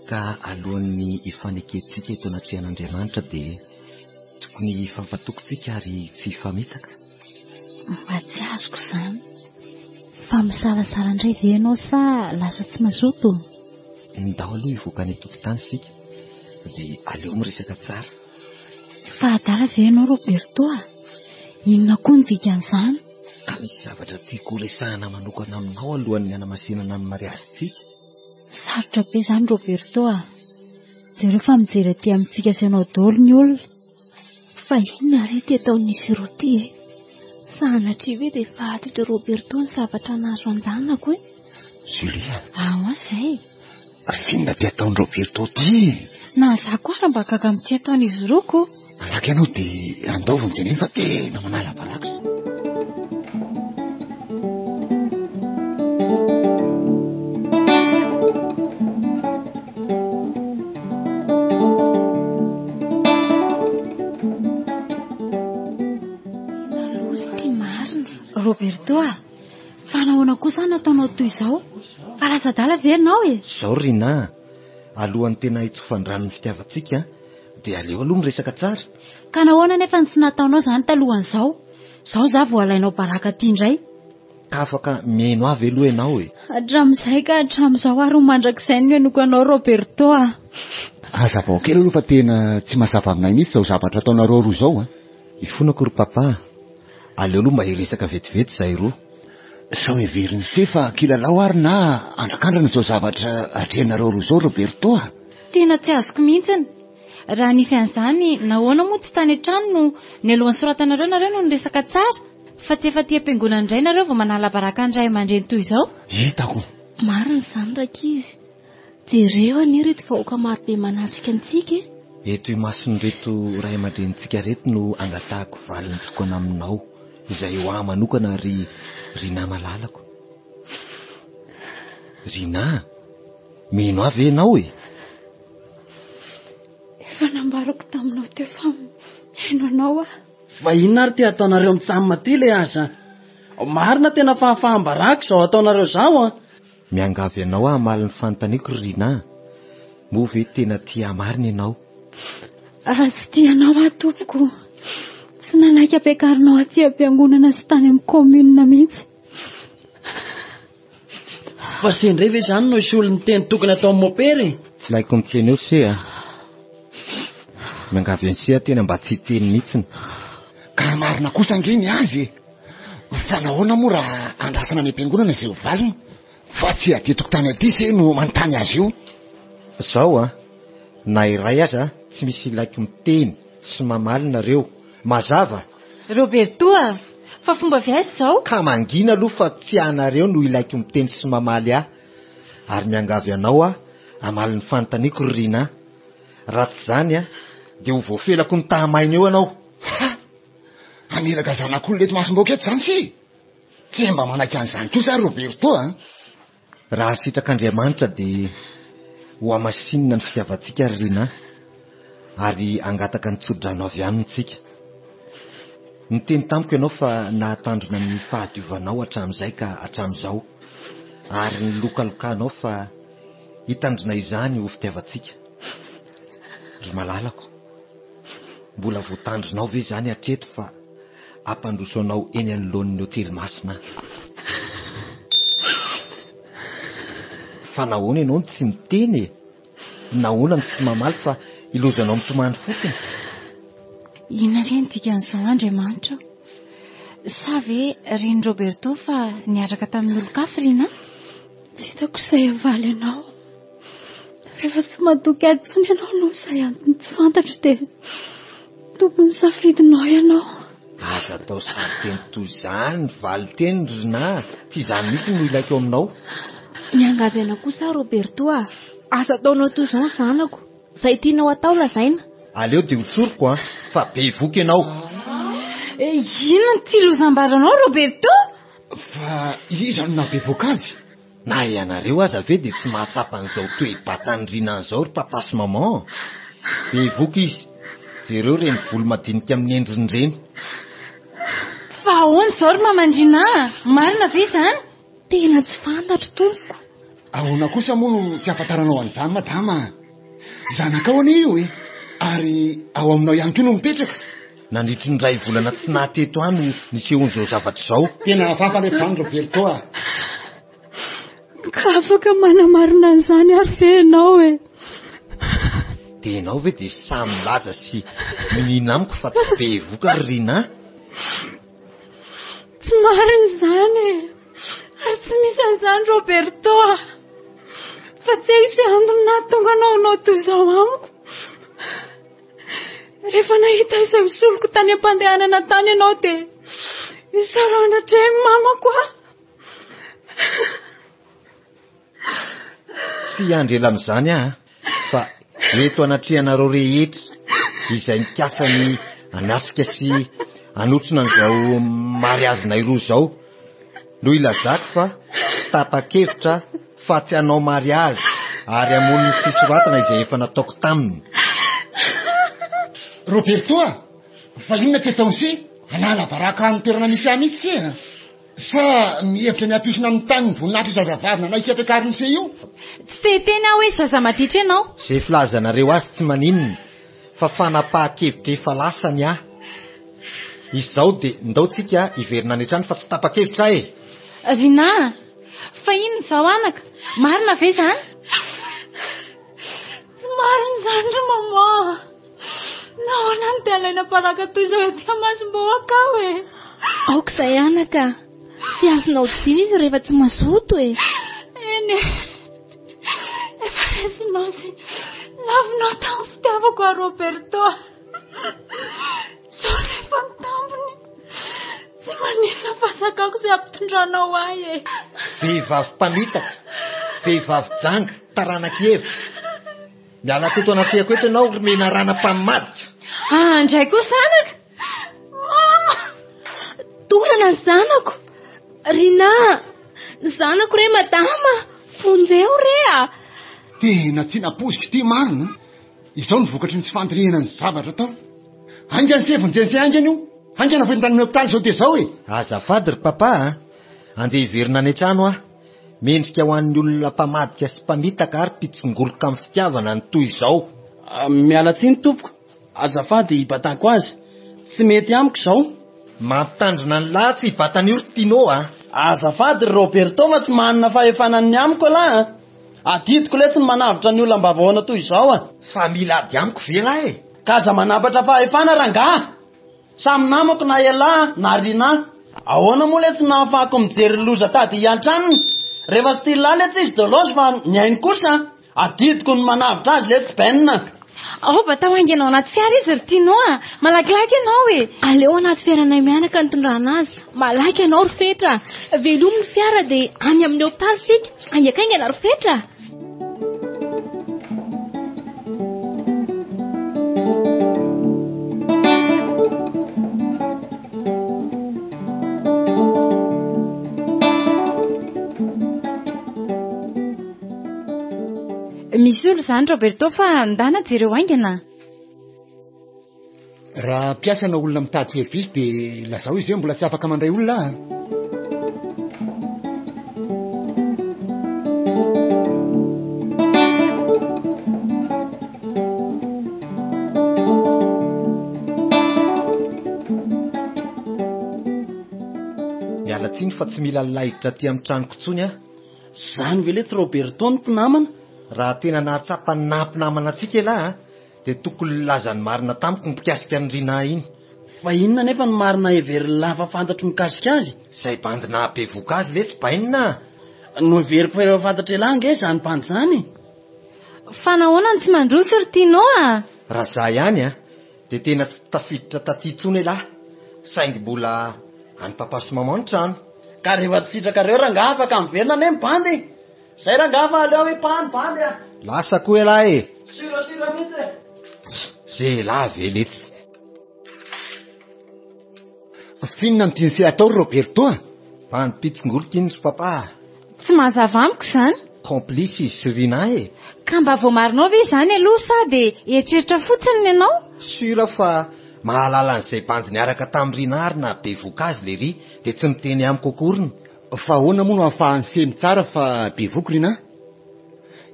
Ka alohan'ny hifanekentsika eto anatrehan'Andriamanitra dia tokony hifampatoky tsika ary tsy hifamitaka. Mba tsy azoko izany. Fa misalasala indray ve ianao sa lasa tsy mazoto? Ndao aloha hivoaka any an-tokotany isika dia aleo miresaka tsara. Fa adala ve ianao Roberto a? Inona koa no dikan'izany? Ka misy zavatra tiako horesahana manokana aminao alohan'ny hanamasinana ny mariazintsika. Sarotra be izany Roberto a! Jereo fa mijery aty amintsika sy ianao daholo ny olona. Fa inona re ity ataon'izy roa ity e? Sanatria ve dia efa adid'i Roberto ny zavatra nahazo an-janako e? Julie a! Ahoana izay? Ary inona ity ataon'i Roberto ity e? Na za koa ary mba gaga amin'ity ataon'izy roa ko. Malaky ianao dia andao vonjena iny fa tena manala baraka. Tena loza ity marina. Roberto a! Fa nahoana kosa no ataonao toy izao? Fa lasa adala ve ianao e? Izao ry Rinah a! Alohan'ny tena hitsofan-drano ny fitiavantsika dia aleo aloha miresaka tsara. Ka nahoana anefa no tsy nataonao izany talohan'izao? Izao izaho vao alainao baraka aty indray. Ka afaka mihaino ahy ve aloha ianao e? Hatramin'izay ka hatramin'izao ary ho mandrakizay no nihainoako anao Roberto a! Hazavao kely aloha fa tena tsy mazava aminay mihitsy izao zavatra ataonareo roa izao a! Ifonako ry papa a! Aleo aloha mba hiresaka vetivety izahay roa. Sao heverin'i se fa kilalao ary na andrakandrana izao zavatra atrehinareo roa izao Roberto a! Tena tsy azoko mihitsiny. Raha nisy an'izany, nahoana moa tsy tany an-trano no nialohan'ny soratanareo nareo no niresaka tsara, fa tsy efa aty am-piangonana indray nareo vao manala baraka ny ray aman-dreny toy izao? Hitako. Marina izany rankizy. Jereo anie ireto vahoaka marobe manatrika antsika e! Eto imason'ireto ray aman-drenintsika ireto no angatahako valiny tokana aminao, izay ho ahy manokana ry Rinah malalako. Rinah, mino ahy ve ianao e? Efa nambarako taminao teo fa mihaino anao aho. Fa inona ary ty ataonareo mitsam ty le aza? Marina tena fahafaham-baraka izao ataonareo izao an! Miangavy anao aho hamaly ny fanontaniako ry Rinah a! Moa ve tena tia ahy marina ianao? Raha tsy tia anao aho tompoko, tsy nanaiky ampiakarinao aty am-piangonana sy tany amin'ny commune mihitsy. Fa se indray ve izany no hisy olona niteny tokony ataon'i mopera e? Tsy laiko miteny eo se a! Miangavy an'i se aho tena mba tsy hiteny mihitsiny. Ka marina kosa ange ny azy e! Fa nahoana moa raha andrasana any am-piangonana izay ho valiny fa tsy aty an-tokotany aty se no manontany azy io? Zao an, na iray aza tsy misy ilaiko miteny sy mamaly nareo. Mazava? Roberto a! Fa fomba avy aiza izao? Ka mangina aloha fa tsy anareo no ilaiko miteny sy mamaly ahy. Ary miangavy anao aho hamaly ny fanontaniako ry Rinah. Raha tsy izany an, dia ho voafelako ny tahamaina eo ianao. Ha! Hamelaka zanak'olona eto masom-bahoaka eto izany se? Tsy mba manaiky an'izany kosa ary Roberto a! Raha sitrak'Andriamanitra dia ho hamasinina ny fitiavantsika ry Rinah, ary hangataka ny tsodrano avy aminy tsika. Niteny tamiko ianao fa nahatandrina ny fahadiovanao hatramin'izay ka hatramin'izao, ary nilokalokanao fa hitandrina izany ho fitiavantsika. Ry malalako, mbola voatandrinao ve izany hatreto fa hampandroso anao eny anoloan'ny hotely masina aho. Fa nahoana ianao no tsy miteny e? Nahoana no tsy mamaly fa ilozanao mitomany fotsiny? Inona re ny dikan'izao Andriamanitra o? Sa ve ren'i Roberto fa niaraka tamin'ny olon-kafa Rinah? Tsy hitako izay havaly anao. Rehefa tsy matoky ahy intsony ianao noho izay antony tsy fantatro dia tompon'ny safidinao ianao. Aza atao sarin-teny toy izany ny valin-teny ry Rinah, tsy izany mihitsy no ilaiko aminao. Miangavy anao kosa aho Roberto a! Aza ataonao toy izao ny zanako. Izay tianao atao lazaina. Aleo dia ho tsoriko an, fa bevoka ianao. Inona no ity loza ambaranao Roberto? Fa iza no nahabevoka azy? Na ianareo aza ve dia tsy mahatsapa an'izao toe-batan'i Rina an'izao ry papa sy maman? Bevoka izy. Jereo ireny volo madinika amin'ny endriny ireny. Fa ahoana izao ry maman-dRina a? Marina ve izany? Tena tsy fantatro tompoko. Ahoana kosa moa no tsy ahafantaranao an'izany madama a? Zanakao anie io e! Ary ao aminao ihany koa no mipetraka. Nandritry ny iray volana tsy naha teto ahy no nisehoan'izao zavatra izao. Tena hafahafa anefa izany Roberto a! Ka afaka manamarina an'izany ary ve ianao e? Dia ianao ve dia sahy milaza sy miniana amiko fa tsy bevoka ry Rinah? Tsy marina izany e! Ary tsy misy an'izany Roberto a! Fa tsy haiko izay antony nahatonga anao hanao toy izao amiko. Rehefa nahita izay ho soloko tany am-pandehanana tany ianao dia isaorana hatreny mamako aho. Tsy hiandry ela amin'izany aho fa eto anatrehanareo rehetra izay mikasa ny hanatrika sy hanotrona an'izao mariazinay roa izao no ilazako fa tapa-kevitra fa tsy hanao mariazy ary hamono ny fisoratana izay efa nataoko taminy. Roberto a! Fa inona ty ataon'i se? Hanala baraka amin'ny toerana misy ahy mihitsy se a! Sa mihevitra ny hampiosina amin'ny tany ny voninahitr'io zazavavy nanaiky hampiakarin'i se io? Tsy te hiteny aho hoe zaza maditra ianao. Izay filazanareo azy tsy maninona fa fanapahan-kevitra efa lasa ny ahy. Izao dia ndao tsika hiverina any an-trano fa tsy tapa-kevitra aho e! Rinah a! Fa inona izao anaka? Marina ve izany? Tsy marina izany ry maman a! Nahoana no dia alaina baraka toy izao ety imasombahoaka aho e? Aoka izay anaka. Tsy azonao didiana izy rehefa tsy mazoto e. Eny e. Efa resinao sy lavinao tamin'ny fitiavako aho Roberto. Izao rehefa ny tambiny. Tsy maninona fa zakako izay ampitondranao ahy e. Vehivavy mpamitaka, vehivavy janga, taranak'i Eva. Miala teto anatrehako eto ianao ry menarana mpamadika. Ah, indray kosa anaka. Mama! Dorana ny zanako. Rinah, ny zanako re madama. Vonjeo re a. Tena tsy nampoiziko ity marina. Izao no vokatry ny tsy fandinihana ny zavatra atao. Haingana se vonjeo se haingana io. Haingana vao entana amin'ny hopitaly izao dia izao e. Azafady ry papa a. Andeha hiverina any an-trano aho. Mendrika ho an'ny olona mpamadika sy mpamitaka ary mpitsingoloka amin'ny fitiavana ny toy izao. Miala tsiny tompoko, azafady hibatako azy. Tsy mety amiko izao. Mampitandrina ny lahy tsy hibata an'io ry Tino a! Azafady ry Roberto fa tsy manana fahefana ny amiko ialahy a! Adidiko letsy ny manavotra ny olona mba vahoana toy izao a! Fa mila ady amiko ve lahy e? Ka aza manapatra fahefana rangaha! Samy namako na elah na Rinah. Ahoana moa letsy no nahafahako mijery ny loza tady hiantranony? Rehefa tsy tia lahy letsy izy Deloge fa ny ainy kosa adidiko ny manavotra azy letsy Ben. Ao batao haingana ao anaty fiara izy ry Tino a! Malakilaky ianao e! Aleo anaty fiaranay mianaka ny tondrana azy. Malaky ianao ry Fetra. Velomy ny fiara dia any amin'ny hopitaly isika. Haingakaingana ry Fetra. Misy olo izany Roberto fa ndana jereo haingana. Raha mpiasa na olona mitady service dia lazao izy hoe mbola tsy afaka mandray olona aho. Miala tsiny fa tsy mila laiditra aty amin'ny tranoko intsony aho. Zany ve letsy Roberto ny mpinamana? Raha tena nahatsapa ny naha mpinamana antsika ialahy a, Dia tokony nilaza ny marina tamiko mikasika an'i Rinah iny. Fa inona anefa no marina heverin'ny lahy fa fantatro mikasika azy? Izay bandy nahabevoka azy letsy bainina a! Noheveriko fa efa fantatr'ialahy ange izany bandy izany e! Fa nahoana no tsy mandroso ry Tino a? Raha za ihany a, dia tena tsy tafiditra taty intsony ialahy, saingy mbola any papa sy maman ny trano. Ka rehefa tsy sitrakareo rangaha afaka miverina anie ny bandy e! Zay rangaha fa aleo hipaha ny bandy a! Lasa koa ialahy e! Sirasira mihitsy e! Zela ve letsy? F'inona no tian'i se atao ry Roberto a? Bandy mpitsingoloka iny ry papa a! Tsy mazava amiko izany. Complice izy sy Rinah e! Ka mba voamarinao ve izany aloha sa dia eritreritra fotsiny ny anao? Sûr fa mahalala an'izay bandy niaraka tamin'i Rinah ary nahabevoka azy lery dia tsy miteny amiko akoriny. Fa ahoana moa no ahafahan'i se mitsara fa bevoky Rinah?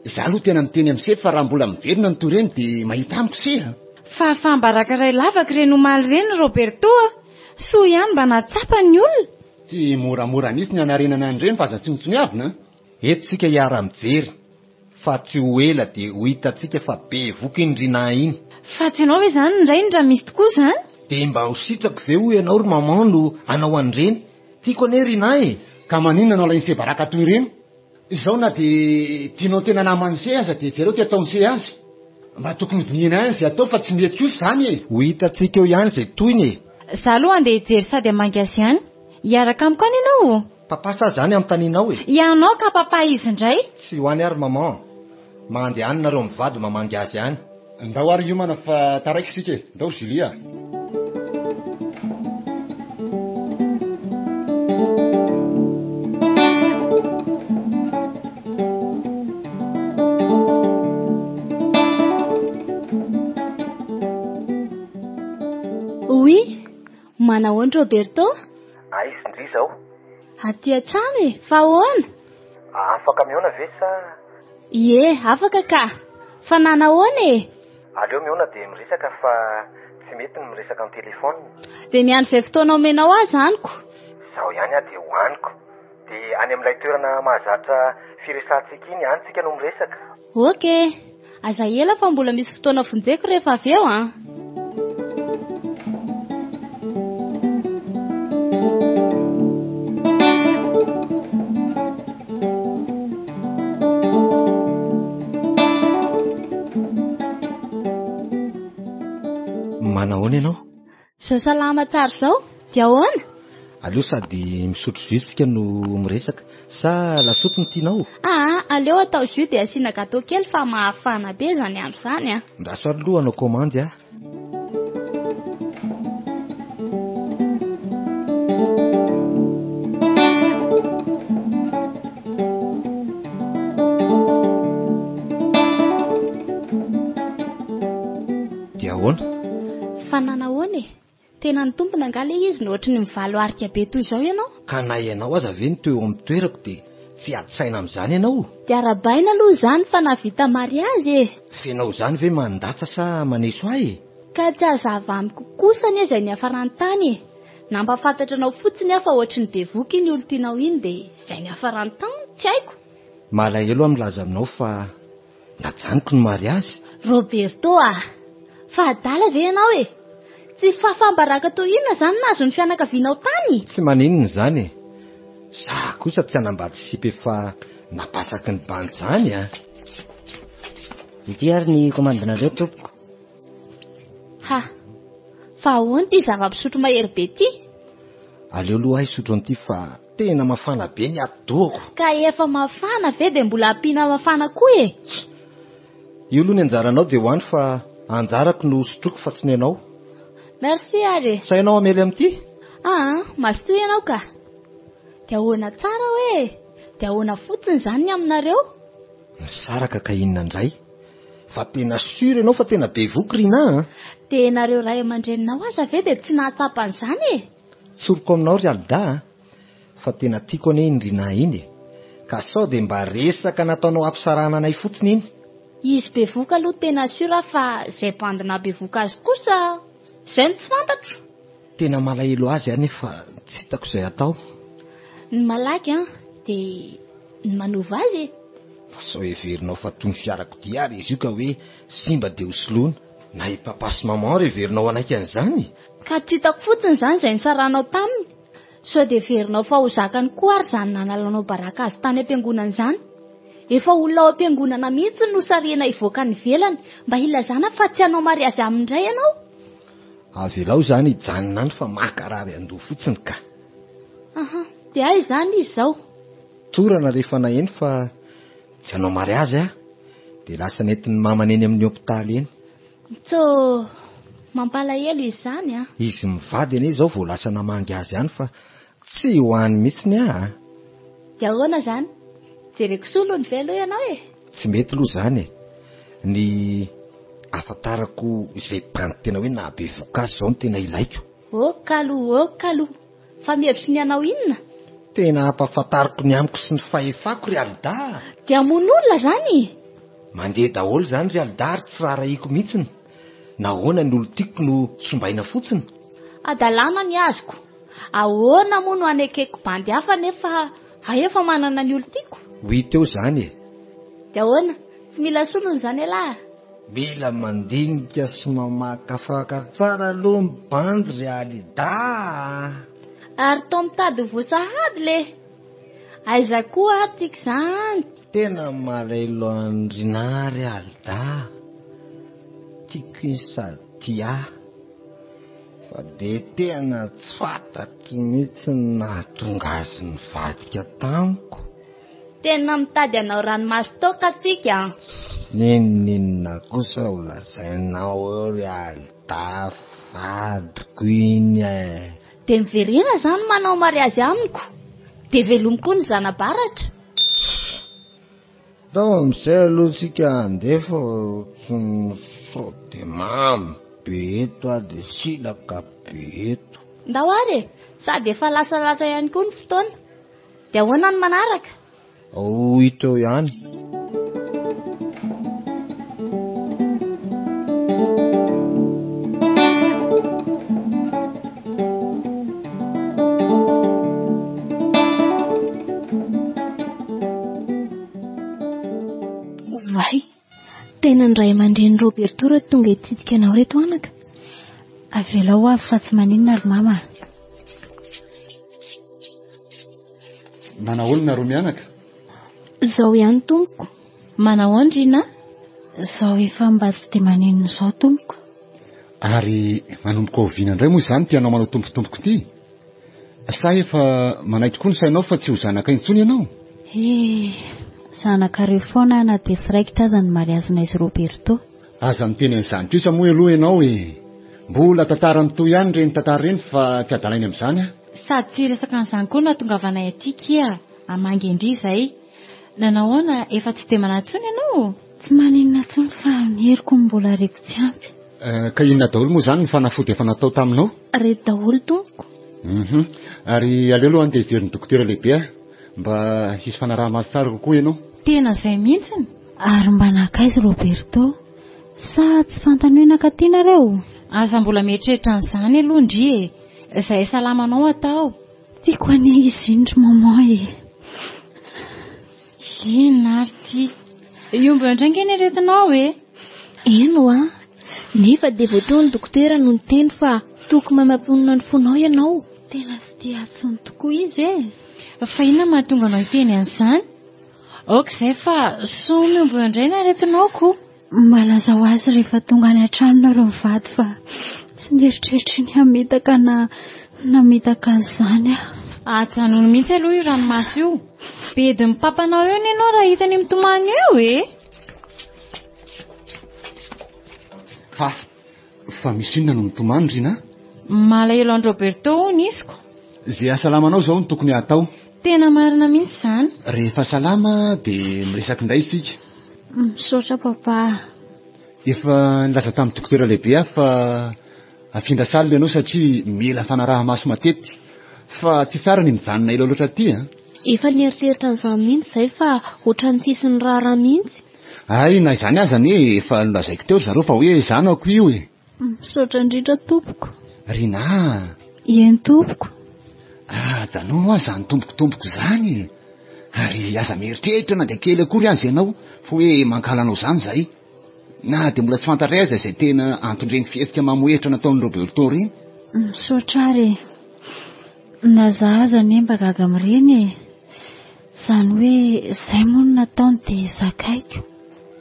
Za aloha tena miteny amin'i se fa raha mbola miverina ny toy ireny dia mahita amiko se a! Fahafaham-baraka iray lavaka ireny omaly ireny Roberto a! Soa ihany mba nahatsapa ny olona! Tsy moramora mihitsy ny hanarenana an'ireny fa aza tsinontsiniavina a! Eto tsika hiara-mijery fa tsy ho ela dia ho hitantsika fa bevoka iny Rinah iny. Fa tsy ianao ve izany ny rainy raha misy tokoa izany? Dia mba ho sitrako ve hoy ianao ry maman no hanao an'ireny? Tiako anie Rinah e! Ka maninona no alain'i se baraka toy ireny? Izao na dia tianao tena naman'i se aza dia jereo ty ataon'i se azy. Mba tokony hodinihina ihany izay atao fa tsy mety kosa izany e! Ho hitantsika eo ihany izay tohiny e! Za aloha andeha hijery sady hamangy azy ihany. Hiaraka amiko any ianao o? Papa sa za ny anontanianao e? Ianao ka papa izy indray. Tsy ho any ary maman. Mandeha any nareo mivady mamangy azy any. Ndao ary hiomana fa taraiky isika e! Ndao Julie a! Oui, manahoana Roberto? Aiza ndry izao? Aty an-trano e, fa ahoana? Afaka mihaona ve sa? Ie, afaka ka. Fa nanahoana e? Aleo mihaona dia miresaka fa tsy mety ny miresaka an-telephone. Dia miandry izay fotoana omenao ahy izany ko. Izao ihany aho dia ho aniko. Dia any amin'ilay toerana mahazatra firesahantsika iny any tsika no miresaka. Ok. Aza ela fa mbola misy fotoana vonjeko rehefa avy eo an. Manahoana ianao? Izao salama tsara izao, dia ahoana? Aleo sady misotro jus tsika no miresaka, sa lasopy no tianao? Aa, aleo atao jus dia asiana gâteau kely fa mahafana be izany andro izany a. Ndraso ary aloha hanao commande aho. Dia ahoana? Fa nanahoana e? Tena nitombina angaha ilay izy no ohatry ny mivalo arika be toy izao ianao? Ka na ianao aza ve no teo amin'ny toerako dia tsy hiady saina amin'izany ianao? Dia arahabaina aloha izany fa nahavita mariazy e! F'ianao izany ve mandatsa sa maneso ahy e? Ka tsy hazava amiko kosa anie izay niafarany tany e! Nampahafantatra anao fotsiny aho fa ohatry ny bevoka iny olon-tianao iny dia izay niafarany tany tsy haiko. Malahelo aho milaza aminao fa Najanoko ny mariazy. Roberto ah! Fa adala ve ianao e? Tsy fahafaham-baraka toy inona izany nahazo ny fianakavianao tany? Tsy maninona izany e! Za kosa tsy hanambady sipa efa napasaky ny bandy izany a! Ity ary ny komandinareo tompoko. Ha! Fa ahoana ity zava-pisotro mahery be ity? Aleo aloha aho hisotro an'ity fa tena mafana be ny atidohako. Ka efa mafana ve dia mbola ampiana mafana koa e? Io aloha ny anjaranao dia ho any fa anjarako no sotroiko fa tsy ny anao. Merci ary e. Sa ianao hamely amin'ity? Aa, mazotoa ianao ka. Dia ahoana tsara hoe? Dia ahoana fotsiny izany ny aminareo? Nisaraka ka inona indray? Fa tena sûr ianao fa tena bevoky Rinah a! Dia nareo ray aman-dreninao aza ve dia tsy nahatsapa an'izany e? Tsoriko aminao ry Alda a! Fa tena tiako anie iny Rinah iny e! Ka sao dia mba resaka nataonao hampisarahana anay fotsiny iny? Izy bevoka aloha tena sûr aho fa izay bandy nahabevoka azy kosa izay no tsy fantatro! Tena malahelo azy aho nefa tsy hitako izay atao. Ny malaky an, dia ny manova azy e! Fa sao heverinao fa toy ny fiarakodia ary izy io ka hoe simba dia hosoloina. Na i papa sy maman ary heverinao hanaiky an'izany? Ka tsy hitako fotsiny izany izay nisarahanao taminy. Sao dia heverinao fa ho zakany koa ary izany nanalanao baraka azy tany am-piangonana izany? Efa olona ao am-piangonana mihitsy no sarihina hivoaka any ivelany mba hilazana fa tsy hanao mariazy aminy indray ianao? Avelao izany hijanona any fa mankarary andoha fotsiny ka. Aha, dia aiza izany izy izao? Torana rehefa naheno fa tsy hanao mariazy aho dia lasa nentin'ny mamany eny amin'ny hopitaly eny. Tsô, mampalahelo izy izany an! Izy mivady anie izao vao lasa namangy azy any fa tsy ho any mihitsiny aho a! Dia ahoana izany? Jereko solony ve aloha ianao e? Tsy mety aloha izany e! Ny ahafantarako izay bandy tena hoe nahabevoka azy izao no tena ilaiko. Ok aloha, ok aloha! Fa mihevitry ny hanao inona? Tena ampahafantariko ny amiko sy ny fahefako ry Alda a! Dia hamono olona izany? Mandeha daholo izany ry Alda ary tsy raharahiako mihitsiny. Nahoana ny olon-tiako no sombaina fotsiny? Hadalana ny azoko. Ahoana moa no hanekeko bandy hafa nefa aho efa manana ny olon-tiako? Ho hita eo izany e! Dia ahoana? Tsy mila solony izany ialahy? Mila mandinika sy mamakafaka tsara aloha ny bandy ry Alida a! Ary toa mitady ho voa sahady le! Aiza koa ary tiako izany? Tena malahelo an'i Rinah ry Alida a! Tiako iny sady tia ahy. Fa dia tena tsy fantatro mihitsy ny nahatonga azy nivadika tamiko. Tena mitady hanao ranomaso toaka tsika an! N'inon'inona kosa ho lazainao eo ry Alda vadiko iny e! Dia miverena izany manao mariazy amiko, dia velomy koa ny zana-baratra. Ndao amin'izay aloha tsika handeha fa tsy sao dia mamy be eto aho dia silaka be eto. Ndao ary e! Sady efa lasalasa ihany koa ny fotoana. Dia ahoana ny manaraka? Ho hita eo ihany. Oay! Tena ny ray aman-drenin'i Roberto raha tonga hitsidika anao ireto anaka. Avelao ho avy fa tsy maninona ry mama. Manahoana nareo mianaka? Zao ihany tompoko. Manahoana Rina? Zao efa mba tsy dia maninona izao tompoko. Ary manomboka oviana indray moa izany ity anao manao tompotompoko ity? Sa efa manaiky koa ny sainao fa tsy ho zanakay intsony ianao? Eh, zanakareo foana aho na dia tsy raikitra aza ny mariazinay sy Roberto. Aza miteny an'izany kosa moa aloha ianao e! Mbola tantara mitohy ihany ireny tantara ireny fa tsy adalainy amin'izany aho. Sady tsy hiresaka an'izany koa no hahatongavanay aty kia, hamangy an-dry izay. Nanao ahoana, efa tsy dia manahy intsony ianao? Tsy maninona intsony fa ny heriko no mbola reko tsy ampy. Eh, ka inona daholo moa izany ny fanafody efa natao taminao? Reto daholo tompoko. Mhm. Ary aleo aloha andeha hijery ny dokotera lehibe aho mba hisy fanaraha-maso tsara kokoa ianao. Tena izay mihitsiny. Ary mba nankaiza Roberto? Sa tsy fantany hoe nankaty nareo? Aza mbola mieritreritra an'izany aloha ndry e! Izay salamanao atao. Tiako anie izy iny ry maman e! Inona ary ity? Hiombo eo indray ange ny aretinao e! Eny hoa! Nefa dia vao teo ny dokotera no niteny fa toko maimaimpoanina ny fonao ianao. Tena tsy tia ahy intsony tokoa izy e! Fa inona mahatonga anao hiteny an'izany? Aoka izay fa sao mihombo eo indray ny aretinao ko! Mba lazao azy rehefa tonga any an-trano nareo mivady fa tsy nieritreritra ny hamitaka na namitaka azy izany aho. Ajanony mihitsy aloha io ranomaso io. Bedin'ny papanao eo ny ianao raha hitany mitomany eo e! Fa, fa misy inona no mitomany Rina? Malahelo an'i Roberto hono iziko. Izay hahasalamanao izao no tokony hatao. Tena marina mihitsy izany. Rehefa salama dia miresaka indray isika. Misaotra papa. Efa nilaza tamin'ny dokotera lehibe aho fa afindra salle ianao satria mila fanaraha-maso matetika. Fa tsy tsara ny mijanona ela loatra aty an. Efa nieritreritra an'izany mihitsy izay fa ohatran'ny tsisy niraharaha mihitsy. Hay na izany aza anie efa nolazaiko teo ry zareo fa hoe zanako io e. Misaotra indrindra tompoko. Rinah a! Eny tompoko. Ajanòno hoa izany tompoko tompoko izany e! Ary aza mieritreritra na dia kely akory aza ianao fa hoe mankahala anao izany izahay. Na dia mbola tsy fantatray aza izay tena anton'ireny fihetsika mamohehitra nataon'i Roberto ireny. Misaotra ary e! Na za aza anie mba gaga amin'ireny e! Izany hoe izay moa no nataony dia zakaiko.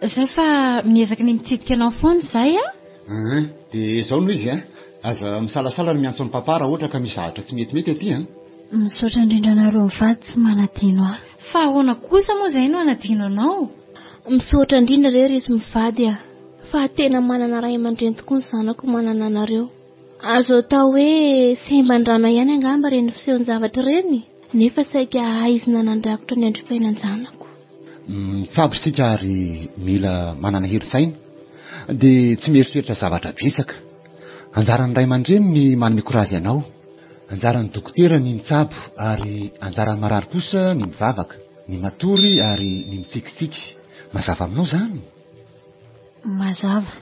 Zay fa miezaka ny mitsidika anao foana izay a! Hein, dia izao no izy an, aza misalasala ny miantso an'i Papa raha ohatra ka misy zavatra tsy metimety aty an! Misaotra indrindra anareo mivady tsy manadino ahy. Fa ahoana kosa moa izay no hanadino anao? Misaotra indrindra re ry izy mivady a! Fa tena manana ray aman-dreny tokoa ny zanako manana anareo. Azo atao hoe semban-drano ihany angamba ireny fisehon-javatra ireny? Nefa saika haizina nandrakotra ny androm-piainan-janako. Mitsabo isika ary mila manana herin-tsaina, dia tsy mieritreritra zavatra betsaka. Anjaran'ny ray aman-dreny ny manome korazy anao, anjaran'ny dokotera ny mitsabo ary anjaran'ny marary kosa ny mivavaka, ny matory ary ny mitsikitsiky. Mazava aminao izany? Mazava.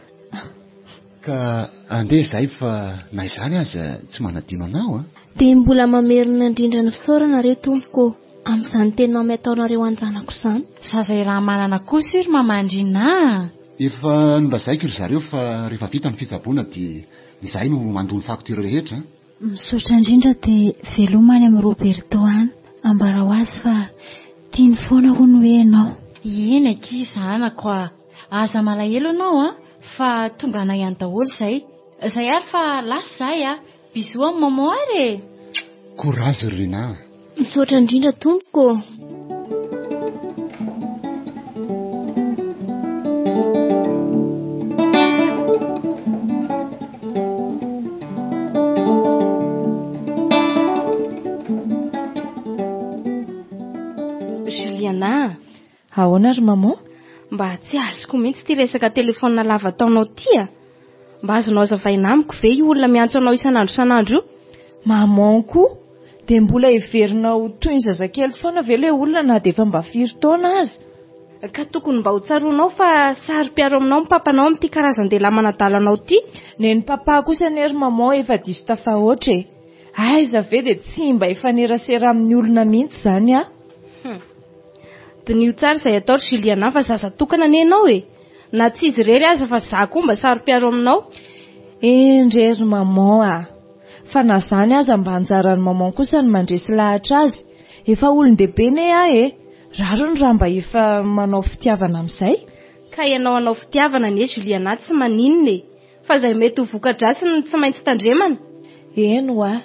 Ka andeha izahay fa na izany aza tsy manadino anao an! Dia mbola mamerina indrindra ny fisaorana re tompoko ô, amin'izany teny mamy ataonareo an-janako izany. Zaza iraha-manana kosa io ry Mamandriana a! Efa nolazaiko ry zareo fa rehefa vita ny fitsaboana dia izahay no mandoa ny facture rehetra an! Misaotra indrindra dia veloma any amin'i Roberto any. Ambarao azy fa tiany foana hono hoe ianao. Eny akia zanako a! Aza malahelo ianao a! Fa tonga anay any daholo izay. Izay ary fa lasa izahay a! Bisous amin'i maman ary e! Courage ry Rinah a! Misaotra indrindra tompoko ô! Juliana a! Ahoana ry maman? Mba tsy azoko mihitsy ity resaka telefaonina lava ataonao ity a! Mba azonao azavaina amiko ve io olona miantso anao isan'andro isan'andro io? Maman koa! Dia mbola heverinao ho toy ny zazakely foana ve ilay olona na dia efa mba firy taona aza? Ka tokony mba ho tsaroanao fa saro-piaro aminao ny papanao amin'ity karazan-dehilahy manadala anao ity. Nen'i papa kosa anie ry maman efa diso tafahoatra e! Aiza ve dia tsy mba hifanerasera amin'ny olona mihitsy izany aho. Hum. Diniho tsara izay atao ry Juliana fa zaza tokana anie ianao e! Na tsy izy irery aza fa za koa mba saro-piaro aminao. Endre ry maman a! Fa na zany aza mba anjaran'i maman kosa ny mandresy lahatra azy. Efa olon-dehibe ne aho e! Rariny raha mba efa manao fitiavana amin'izay. Ka ianao hanao fitiavana anie Juliana tsy maninona e! Fa izay mety ho voka-dratsiny no tsy maintsy tandremana. Eny hoa.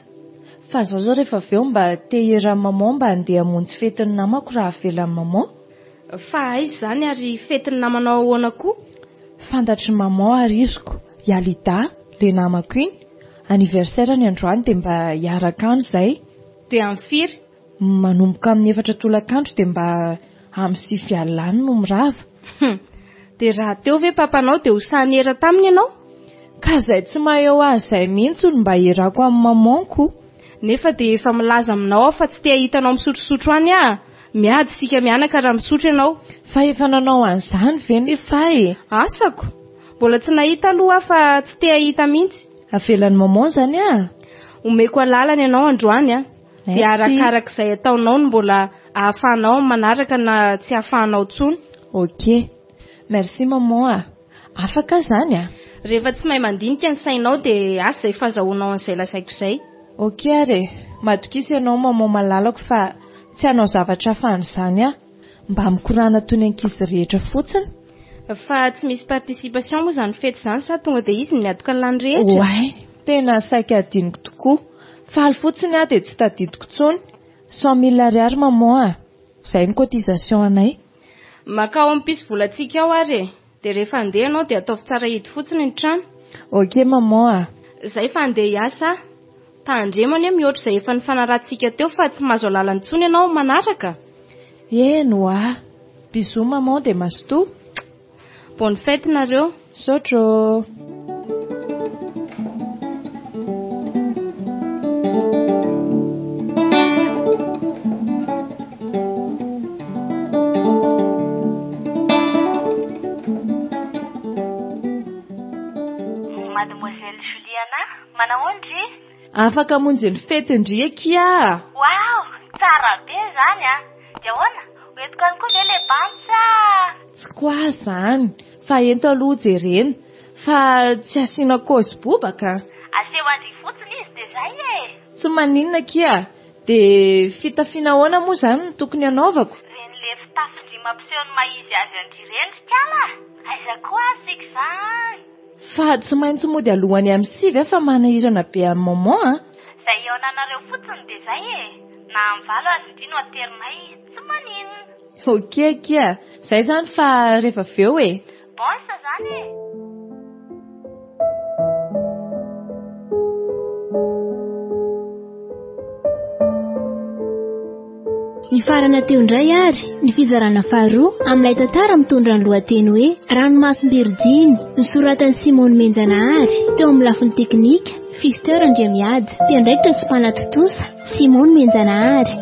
Fa zaho zao rehefa avy eo mba te hieran'i maman mba handeha hamonjy fetin'ny namako raha avelan'i maman. Fa aiza izany ary fetin'ny namanao ahoana koa? Fantatr'i maman ary iziko, i Alida, le namako iny, anniversaire-ny androany dia mba hiaraka any izay. Dia amin'ny firy? Manomboka amin'ny efatra tolakandro dia mba amin'ny sivy alina any no mirava. Hum! Dia raha teo ve papanao dia ho sahy niera taminy ianao? Ka izay tsy maha eo azy izay mihitsy no mba hierako amin'ny maman-ko. Nefa dia efa milaza aminao aho fa tsy te hahita anao misotrosotro any aho. Miady isika mianaka raha misotro ianao. Fa efa nanao an'izany ve nefa aho e? Asako! Mbola tsy nahita aloha aho fa tsy te hahita mihitsy. Avelan'i maman izany aho? Omeko alalana ianao androany an! Dia arakaraka izay ataonao no mbola ahafahanao amin'ny manaraka na tsy ahafahanao intsony. Ok. Merci maman a! Afaka aho izany a! Rehefa tsy mahay mandinika ny sainao dia asa izay fahazahoanao an'izay lazaiko izay. Ok ary e! Matokisa ianao maman malalako fa tsy hanao zavatra hafa an'izany aho. Mba mikorana toy ny ankizy rehetra fotsiny. Fa tsy misy participation moa izany fety izany sa tonga dia izy no miantoka ny lany rehetra? Oay! Tena saika hadinoko tokoa. Faly fotsiny aho dia tsy tadidiko intsony. 100000 ariary maman a! Izay ny cotisation anay. Makao amin'ny mpisy volantsika ao ary e! Dia rehefa handeha ianao dia ataovy tsara hidy fotsiny ny trano. Ok maman a! Izay fa handeha hiasa aho. Tandremo anie mihoatra izay efa nifanarahantsika teo fa tsy mahazo alalana intsony ianao amin'ny manaraka. Eny hoa! Bisous maman dia mazotoa. Bonne fête nareo. Misaotra ô! Mademoiselle Juliana, manahoana ndry? Afaka hamonjy ny fety ndry akia a! Waouh! Tsara be izany a! Dia ahoana? Ho entiko any koa ve ilay bandy sa? Tsy quoi zany fa ento aloha jerena fa tsy asiana kôzy bobaka an! Aseho an-dry fotsiny izy dia zay e! Tsy maninona akia, dia fitafiana ahoana moa izany no tokony hanaovako? Reny le fitafin-dry mampiseho ny maha izy azy an-dry ireny ry kala a! Aiza koa ary isika izany? Fa tsy maintsy mody alohan'ny amin'ny sivy aho fa manahirana be an'i maman a! Zay hihaonanareo fotsiny dia zay e! Na amin'ny valo aza ndry no aterinay tsy maninona. Ok akia, zay zany fa rehefa avy eo e! Bonne zany e! Nifarana teo indray ary ny fizarana faharoa amin'ilay tantara mitondra ny lohateny hoe Ranomasom-birijiny, nosoratan'i Simon Nomenjanahary, teo amin'ny lafiny teknika, Fister Andriamihaja, mpiandraikitra sy mpanatontosa, Simon Nomenjanahary.